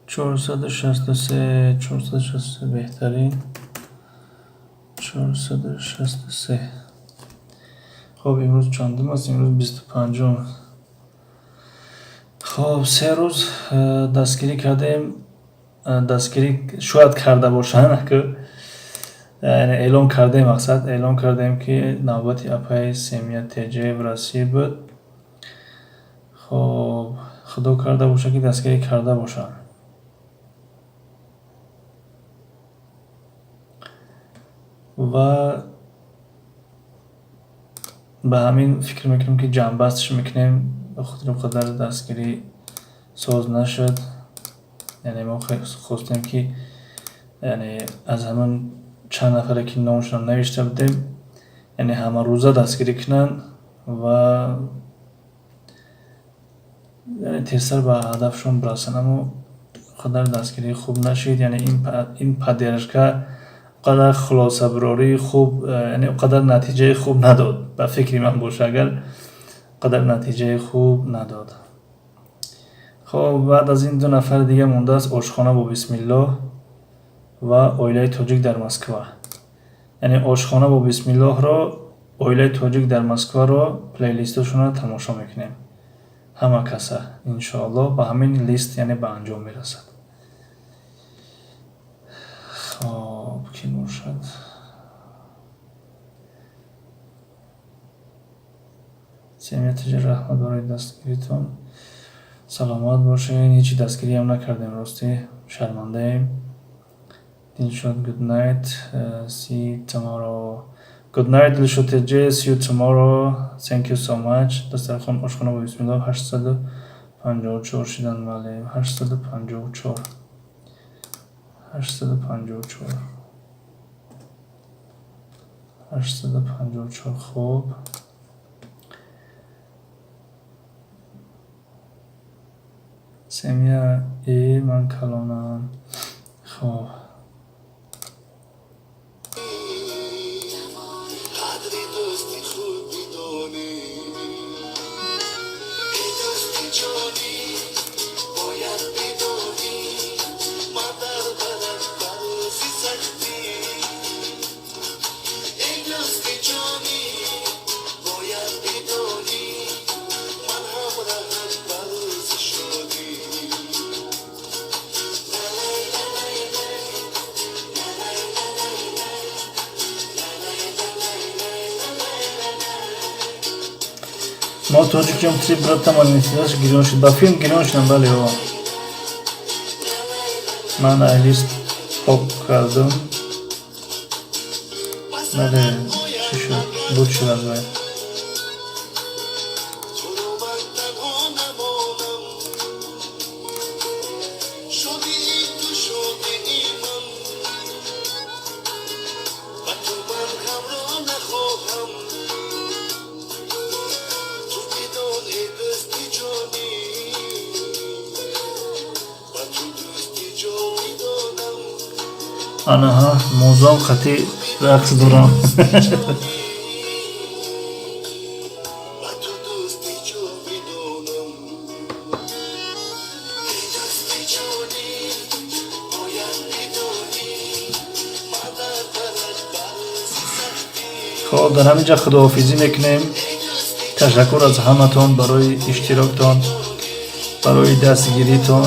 463, 463, беҳтарин, 463. Хоб, имрӯз чандум аст? Имрӯз 25-ум. Хоб, 3 рӯз дастгирӣ кардем, дастгирӣ шояд карда бошанд, яъне эълон кардем, мақсад, эълон кардем, ки навбати апаи Семия Теҷеев расид буд. Хоб, худо карда бошад, ки дастгирӣ карда бошанд. Ва ба ҳамин фикр мекунем, ки ҷамъбастш мекунем, ба хотири қадар дастгирӣ соз нашуд. Яъне мо хостем, ки яъне аз ҳамон чанд нафаре, ки номашонро навишта будем, яъне ҳамарӯза дастгирӣ кунанд ва яъне тезтар ба ҳадафшон бирасанд, аммо қадар дастгирии хуб нашид. Яъне ин поддержка қадар хулосабарории хуб, яъне қадар натиҷаи хуб надод, ба фикри ман боша, агар қадар натиҷаи хуб надод. Хоб, баъд аз ин ду нафари дига мондааст: ошхона бо бисмиллоҳ ва оилаи тоҷик дар Москва. Яъне ошхона бо бисмиллоҳро, оилаи тоҷик дар Москваро плейлистошонро тамошо мекунем ҳама каса, иншоаллоҳ. Ба ҳамин лист яъне ба анҷом мерасад. Хоб, кӣ бошад? Семия Теҷа, раҳмат барои дастгиритон, саломат бошед. Ҳечи дастгириам накардем, ростӣ, шармандаем. Дилшод, good night, see tomorrow. Good night, Дилшод Теҷе, see you tomorrow, thank you so much. Дастархон, ошхона бо бисмиллоҳ, 854 шидан. Бале, 854, 854, 854. Хуб, семия и ман калонам. Хоб. Қадри дӯсти худ бидонӣ, эй дӯсти ҷонӣ, бояд бидонӣ, ман дар барат ба рӯзи сахтӣ. Эй дӯсти ҷонӣ, бояд бидонӣ, ман ҳамраҳат ба рӯзи шодӣ. Мо тоҷикиём три брата манифесташ гирён шуд. Ба филм гирён шудам, бале, о. Ман айлист пок кардам. Бале, чӣ шуд? Буд шуд аз вай. Туро ман танҳо намонам, шодии ту шодии ман, ба ту ман ғамро нахоҳам. Ту бидон, эй дӯсти ҷонӣ, ба ту дӯсти ҷовидонам. Анаҳа, мӯзом хати рақс дорам. Ба ту дӯсти ҷовидонам. Эй дӯсти ҷонӣ, бояд бидонӣ, ман дар барат ба рӯзи сахтӣ. Хоб, дар ҳамин ҷа худоҳофизӣ мекунем. Ташаккур аз ҳаматон барои иштироктон, барои дастгиритон.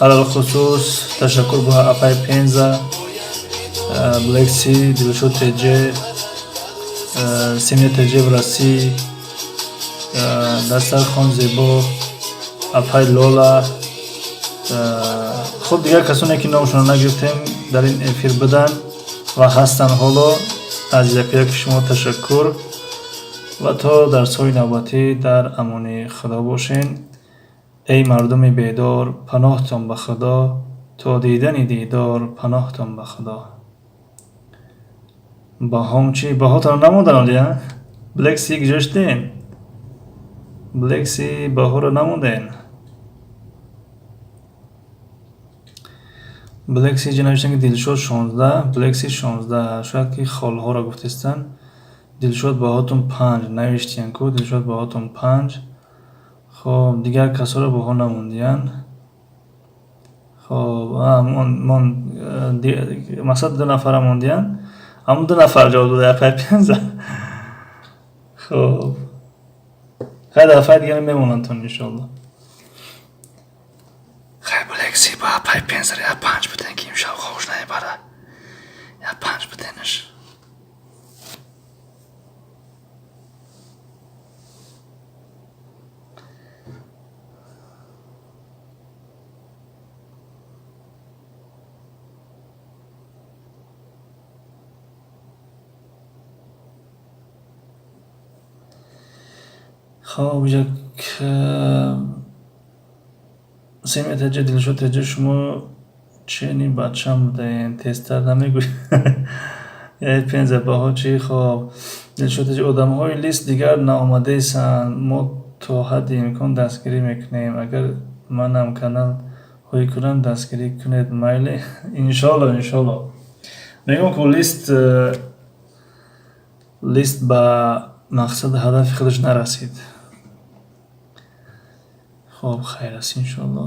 Алалхусус ташаккур ба апай Пенза, Блекси, Дилшод ТЖ, Семья ТЖ в России, Дастархон Зебо, апай Лола, хуб, дигар касоне ки номашонро нагирифтем дар ин эфир буданд ва ҳастанд ҳоло. Аз якояки шумо ташаккур ва то дарсҳои навбатӣ дар амони Худо бошен. Эй мардуми бедор, паноҳтон ба Худо, то дидани дидор, паноҳтон ба Худо. Баҳом чӣ? Баҳотонро намондан олия? Блекси куҷо шудем? Блекси баҳоро намондем. Блекси ҷа навиштан ки Дилшод 16, Блекси 16, шояд ки холҳоро гуфтестан. Дилшод баҳотон 5 навиштиян ку, Дилшод баҳотон 5. Хоб, дигар касоро баҳо намондиян. Хоб, мон, мақсад 2 нафара мондиян. Ҳамон 2 нафар ҷавоб дода, як пай пенза. Хоб. Хай, дафъаи дигар мемонанд иншоалло. Хай, Блекси ба пай пенза я 5 биден ки имшаб хобш намебара. Я 5 биденаш. Хоб, як Семья ТЖ, Дилшод ТЖ, шумо чени бачам будаен, тезтар намегӯед. Эй Пенза, баҳо чӣ? Хоб, Дилшод ТЖ, одамҳои лист дигар наомадаесанд, мо то ҳадди имкон дастгирӣ мекунем. Агар манам канал ҳои кунам, дастгирӣ кунед, майли? Иншоалло, иншоалло. Мегӯям ку лист ба мақсаду ҳадафи худаш нарасид. Хоб, хайр аст, иншоалло.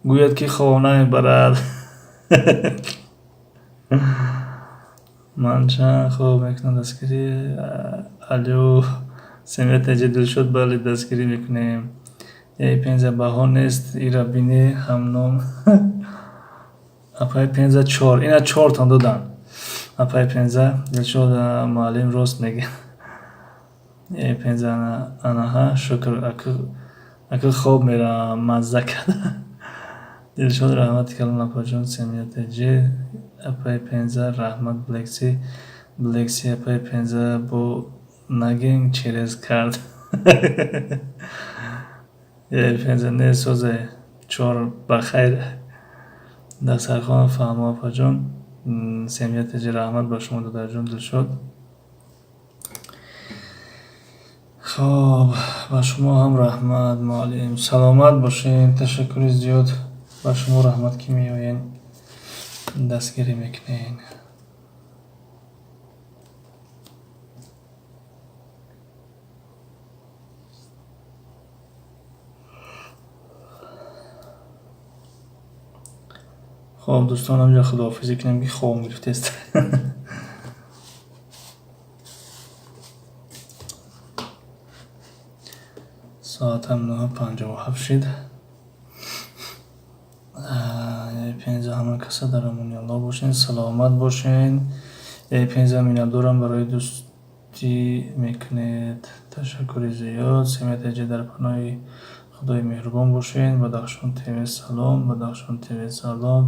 Гӯяд ки хоб намебарад. Ман чанд хоб мекунам дастгирӣ. Алё, Семья ТЖ, Дилшод, бале, дастгирӣ мекунем. Эй Пенза, баҳо нест, ира бинӣ ҳамном. Апай Пенза 4, ина 4тон доданд. Апай Пенза, Дилшод муаллим рост мегӯяд. Эй Пенза, анаҳа, шукр, аку хоб меравам, мазза карда. Дилшод, раҳмати калон, апаҷон, Семья ТЖ, апай Пенза, раҳмат, Блекси, Блекси, апай Пенза бо нагин через кард. Эй Пенза, не созе, 4 ба хайр. Дастархон фаҳмо, апаҷон, Семья ТЖ, раҳмат ба шумо, додарҷон Дилшод. Хоб, ба шумо ҳам раҳмат, муаллим. Саломат бошед, ташаккури зиёд ба шумо, раҳмат ки меоен, дастгирӣ мекунед. Хоб, дӯстон, ҳамҷа худоҳофизӣ кунем ки хобам гирифтест. Соатам 9:57 шид. Пенза, ҳама каса дар амони Аллоҳ бошен, саломат бошен. Пенза миннатдорам барои дӯстӣ мекунед. Ташаккури зиёд. Семетаҷа, дар паноҳи Худои меҳрубон бошед. Бадахшон ТВ салом, Бадахшон ТВ салом.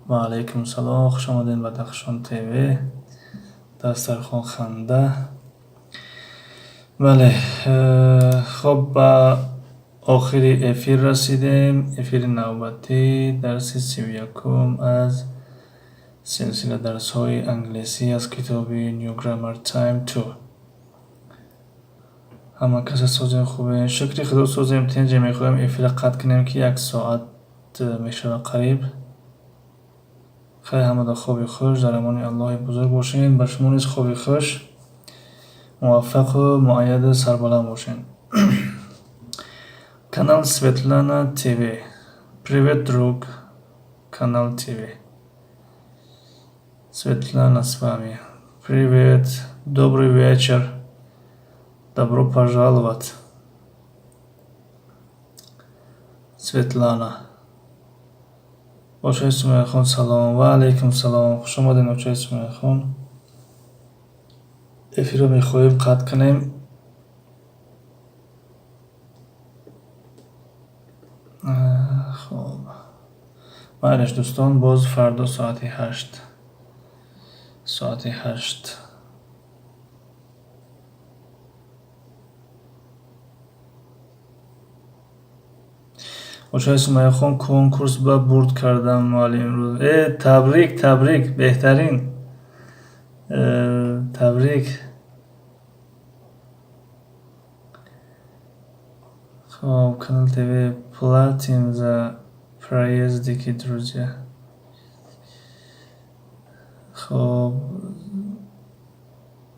Ва алайкум салом. Хуш омадед, Бадахшон ТВ. Дастархон ханда. Бале, хоб, ба охири эфир расидем. Эфири навбатӣ, дарси 31-ум аз силсила дарсҳои англисӣ аз китоби New Grammar Time 2. Ҳама каса созем, хубем, шукри Худо, созем, тинҷе. Мехоҳем эфира қатъ кунем, ки як соат мешавад қариб. Хайр, ҳамада хоби хуш, дар амони Аллоҳи бузург бошед. Ба шумо низ хоби хуш, муваффақу муайяду сарбаланд бошед. Канал Светлана ТВ, привет, друг. Канал ТВ, Светлана с вами. Привет, добрый вечер, добро пожаловать, Светлана. Очаи Сумайяхон, салом. Ва алайкум салом, хуш омадед, очаи Сумайяхон. Эфирро мехоҳем қатъ кунем. Хоб, майлаш, дӯстон, боз фардо соати 8, соати 8. Очаи Сумайяхон, конкурс ба бурд кардам, муаллим, имрӯз. Э, табрик, табрик, беҳтарин, табрик. Хоб, канал ТВ, платим за проездики, друзья. Хоб,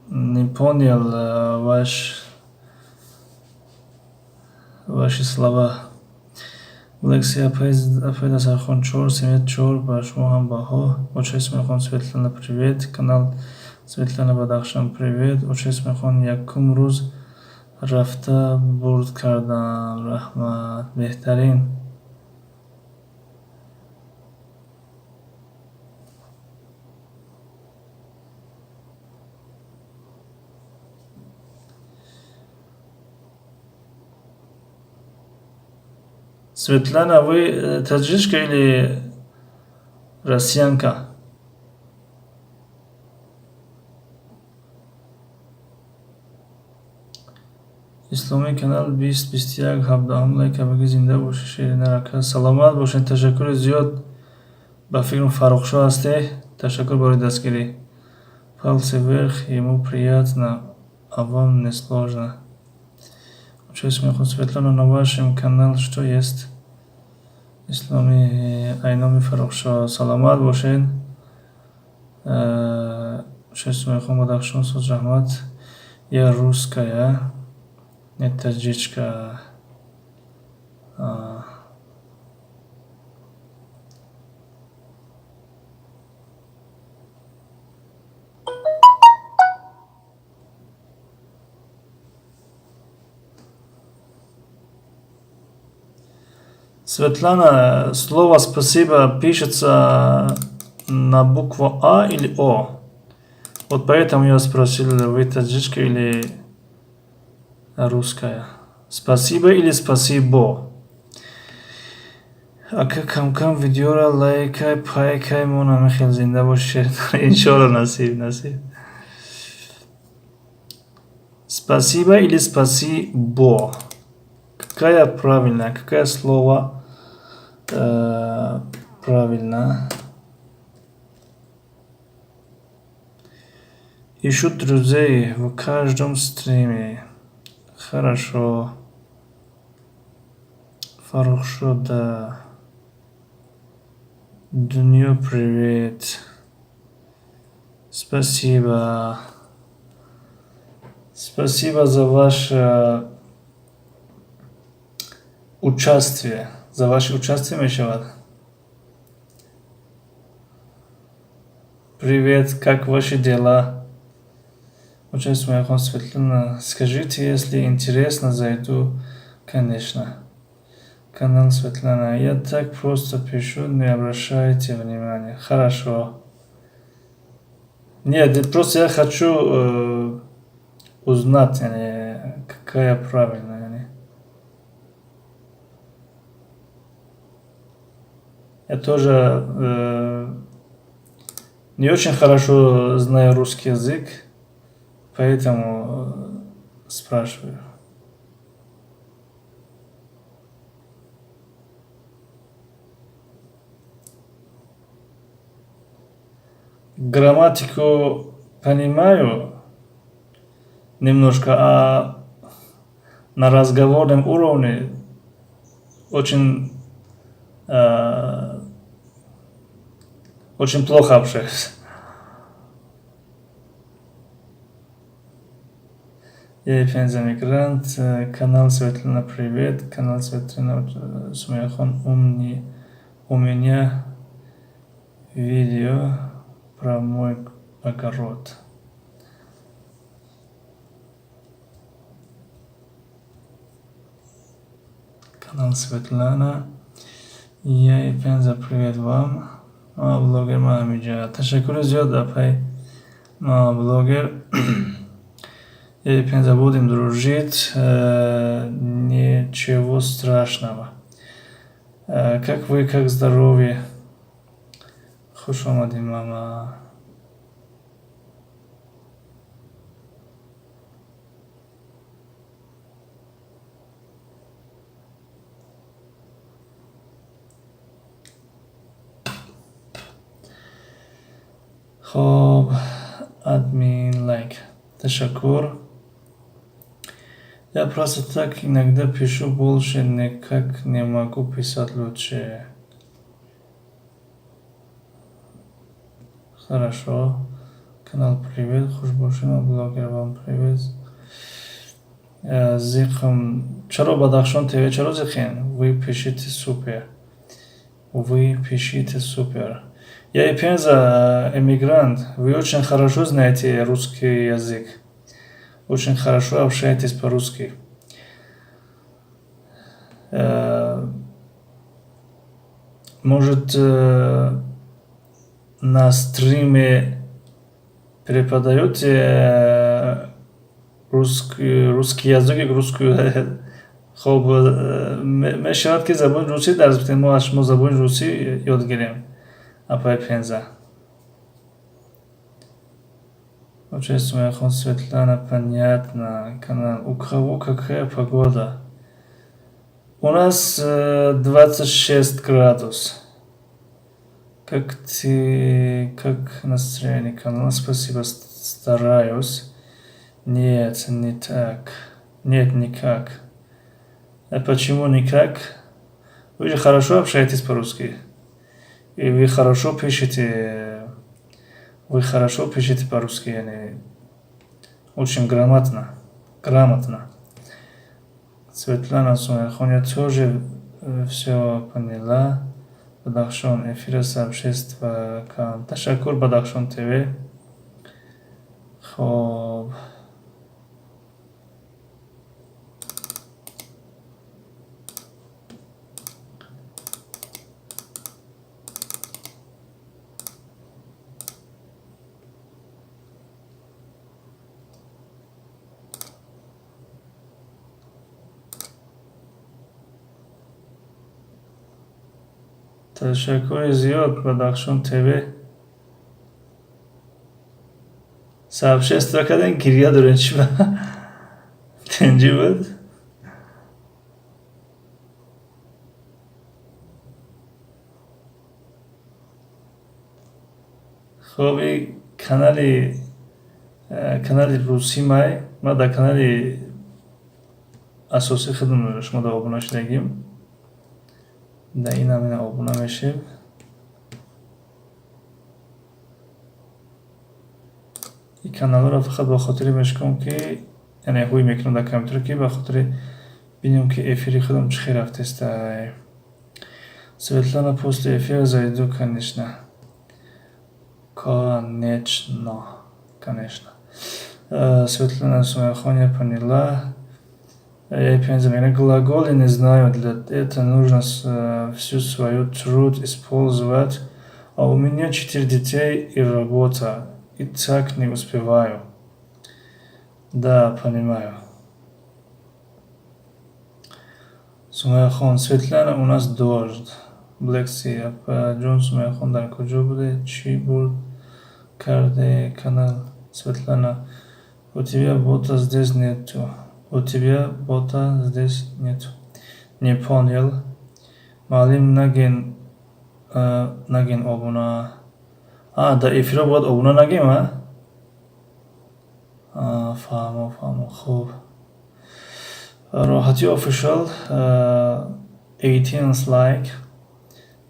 не понял ваши слова. Лексия, апай Дастархон, чор, семья чор, ба шумо ҳам баҳо. Очаи Сумайяхон, Светлана, привет. Канал Светлана Бадахшан, привет. Очаи Сумайяхон, якум рӯз рафта бурд кардам, раҳмат, беҳтарин. Светлана, вы таджичка или россиянка? Исломӣ, канал 20 21 17-ум лайка баги. Зинда бошӣ, Ширина ака, саломат бошед, ташаккури зиёд. Ба фикрам, Фаррухшоҳ ҳастӣ, ташаккур барои дастгирӣ. Пальцы вверх, ему приятно, а вам не сложно. Светлана, на вашем канал что есть? Исломи, айноми Фаррухшоҳ, саломат бошед. Сумайхон, Бадахшон, соз, раҳмат. Я русская, не таджичка. Светлана, слово «спасибо» пишется на букву А или О? Вот поэтому я спросил, вы таджичка или русская? Спасибо или спасибо? Ака, кам-кам видеора лайкай, пайкай, мона михел, зинда бошед. Иншоалло, насиб, насиб. Спасибо или спасибо? Какая правильная, какое слово правильно? Ищу друзей в каждом стриме. Хорошо. Фарухшо, да. Дунё, привет. Спасибо. Спасибо за ваше участие. За ваше участие мешавад. Привет, как ваши дела? Очень Сумайхон, Светлана, скажите, если интересно, зайду, конечно. Канал Светлана, я так просто пишу, не обращайте внимания. Хорошо. Нет, просто я хочу узнать, яъне, какая правильная, яъне. Я тоже не очень хорошо знаю русский язык, поэтому спрашиваю. Грамматику понимаю немножко, а на разговорном уровне очень плохо общаюсь. Я Пенза мигрант, канал Светлана, привет, канал Светлана. Сумаяхон, умни, у меня видео про мой огород. Канал Светлана. Я и Пенза, привет вам. Блогер Маҳамиҷа. Ташаккури зиёд, апай блогер. Я и Пенза, будем дружить. Ничего страшного. Как вы, как здоровье? Хуш омадӣ, мама. Хоб, админ лайк. Ташаккур. Я просто так иногда пишу, больше никак не могу писать лучше. Хорошо. Канал, привет. Хуш бошед, блогер, вам привет. Зиқм. Чаро Бадахшон ТВ, чаро зиқен? Вы пишите супер. Вы пишите супер. Я и Пенза, эмигрант. Вы очень хорошо знаете русский язык. Очень хорошо общаетесь по-русски. Может, на стриме преподаете русский язык и русскую. Хоб, мешавад, ки забони русӣ дарс бидем, мо аз шумо забони русӣ ёд гирем, апай Пенза. Сумаяхон, Светлана, понятно. Канал. У кого какая погода? У нас 26 градус. Как ты, как настроение канала? Спасибо, стараюсь. Нет, не так. Нет, никак. А почему никак? Вы же хорошо общаетесь по-русски. И вы хорошо пишете. Вы хорошо пишете по-русски, яъне очень грамотно. Грамотно. Светлана Сумайхон, я тоже все поняла. Бадахшон, эфира сообщества. Ташаккур, Бадахшон ТВ. Хоб. Ташаккури зиёд, Бадахшон ТВ. Сообщество кардем, гирья дорем, чӣ ба? Тинҷӣ буд? Хоб, и канали русӣ май, ма дар канали асосии худам шумо дар обуна шудагим. Дар инам ина обуна мешем. Ин каналҳоро фақат ба хотири мешком, ки яъне ҳуй мекунам дар компютер, ки ба хотири бинем, ки эфири худам чӣ хел рафтестай. Светлана, после эфира зайду, конечно. Конечно, конечно. Светлана Сумайхон, я поняла. Я Пенза, глаголы не знаю, для этого нужно всю свою труд использовать. А у меня четыре детей и работа. И так не успеваю. Да, понимаю. Сумайяхон, Светлана, у нас дождь. Black Sea, апаҷон Сумайяхон, дар куҷо будед? Чӣ бурд карде канал? Светлана, у тебя бота здесь нету. У тебя бота здесь нету. Не понял. Муаллим, нагин, нагин обуна. А, дар эфиро бояд обуна нагем, а? Фаҳмо, фаҳмо, хуб. Роҳатӣ Official, 18 like.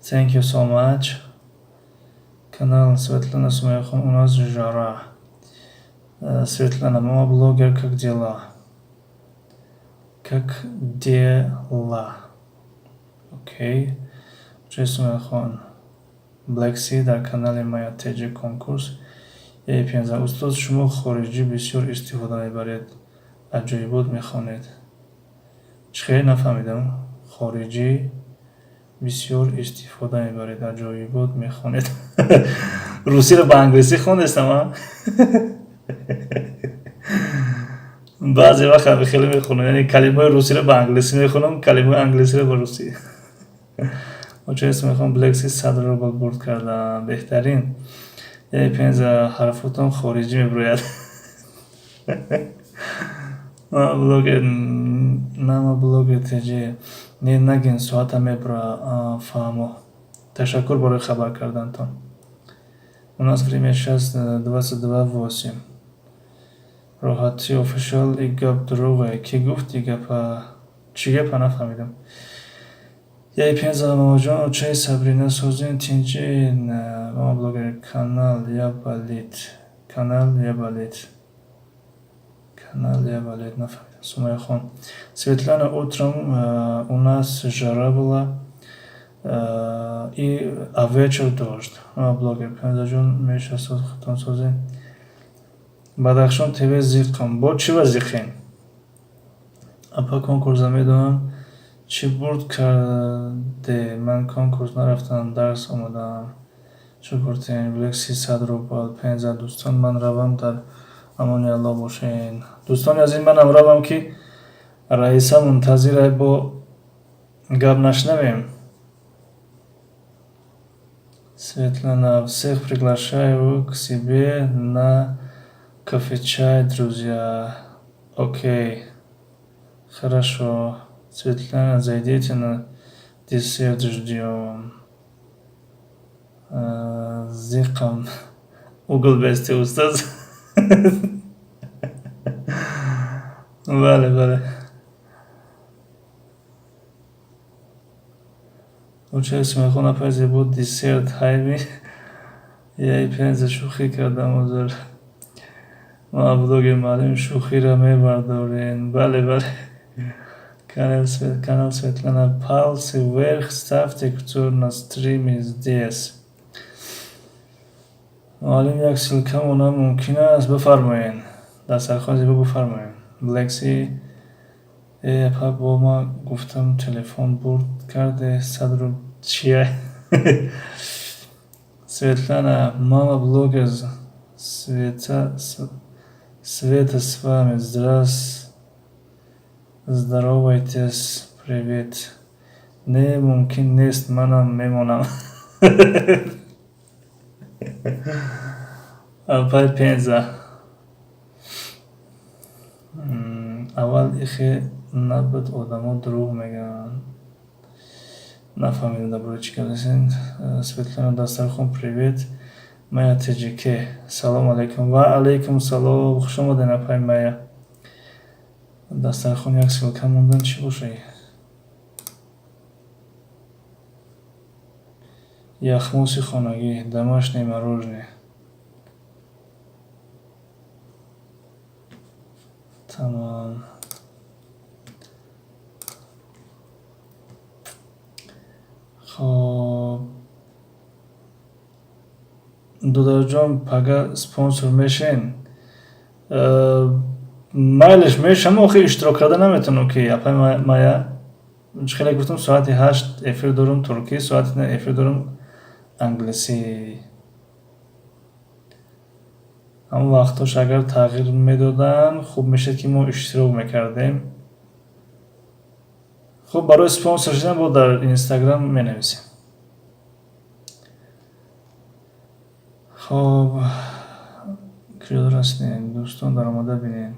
Thank you so much. Канал Светлана Сумайяхон, у нас жара. Светлана, мама блогер, как дела? Как дела? Окей. Чой Сумайяхон. Black Sea дар канали Мая ТЖ конкурс. Эй, пенза. Устоз, шумо хориҷӣ бисёр истифода мебаред. Аҷоибот мехонед. Чӣ хеле нафаҳмидам. Хориҷӣ бисёр истифода мебаред, аҷоибот мехонед. Русиро ба англисӣ хондестам, а? Баъзе вақт хеле мехонам, яъне калимаҳои русиро ба англисӣ мехонам, калимаҳои англисиро ба русӣ. Оча мехоҳам Black Sea 100 рубл бурд кардам. Беҳтарин. Яъне пенза, ҳарфотон хориҷӣ мебирояд. Блогер, нама блогер ТЖ. Не, нагин, соата мебра. Фаҳмо. Ташаккур барои хабар кардантон. У нас время сейчас 22:08. Роҳатӣ Official, и гап дурӯғе. Кӣ гуфт и гапа? Чӣ гапа, нафаҳмидам. Яй пенза, мамаҷон, очаи Сабрина, созин, тинҷи, мама блогер, канал я болит. Канал я болит. Канал я болит, нафаҳмидам. Сумайяхон. Светлана, утром у нас жара была, и а вечер дождь. Мама блогер, пензаҷон, меша соз, худтон созин. Бадахшон ТВ, зиқам. Бо чӣ ва зиқем? Апа, конкурса медонам. Чӣ бурд карде? Ман конкурс нарафтам, дарс омадаам. Шукр, Black Sea 100 рубл. Пенза, дӯстон, ман равам, дар амони Аллоҳ бошен. Дӯстони азиз, манам равам, ки Раиса мунтазира, бо гап нашнавем. Светлана, всех приглашаю к себе на кофе чай, друзья. Окей. Хорошо. Светлана, зайдите на десерт, ждем. Зиқам. Угол бести, устоз. Бале, бале. Очаи Сумайхон, апай зебо, десерт ҳайми. Яй пенза, шӯхӣ кардам, узр. Ма блогер, муаллим, шӯхиро мебардорен. Бале, бале. Канал Светлана, пальцы вверх ставьте, кто на стриме здесь. Муаллим, як ссылка монам мумкин аст? Бифармоен. Дастархон зебо, бифармоен. Black Sea, э, апа, бо ма гуфтам, телефон бурд карде, 100 рубл чия? Светлана, мама блогер, Света, Света с вами, здоровайтесь, привет. Не, мумкин нест, манам мемонам. Апай пенза. Аввал ихе набуд, одамо дурӯғ мегӯянд. Нафаҳмидам, дар бораи чӣ гап застед. Светлана, дастархон, привет. Мая ТЖК. Салом алейкум. Ва алейкум салом. Хуш омадед, апай Мая. Дастархон, як ссылка мондан чӣ бошад? Яхмоси хонагӣ, домашнее мороженое. Тамом. Хоб. Додарҷон, пага спонсор мешен? Майлеш, мешам, охи иштирок карда наметавонам, ки апай Мая. Чӣ хеле гуфтам, соати 8 эфир дорум туркӣ, соати 9 эфир дорум англисӣ. Ҳамон вақтҳош агар тағйир медоданд, хуб мешуд, ки мо иштирок мекардем. Хуб, барои спонсор шудан бо дар Инстаграм менависем. Хоб, куҷо расидем, дӯстон? Даромада бинед.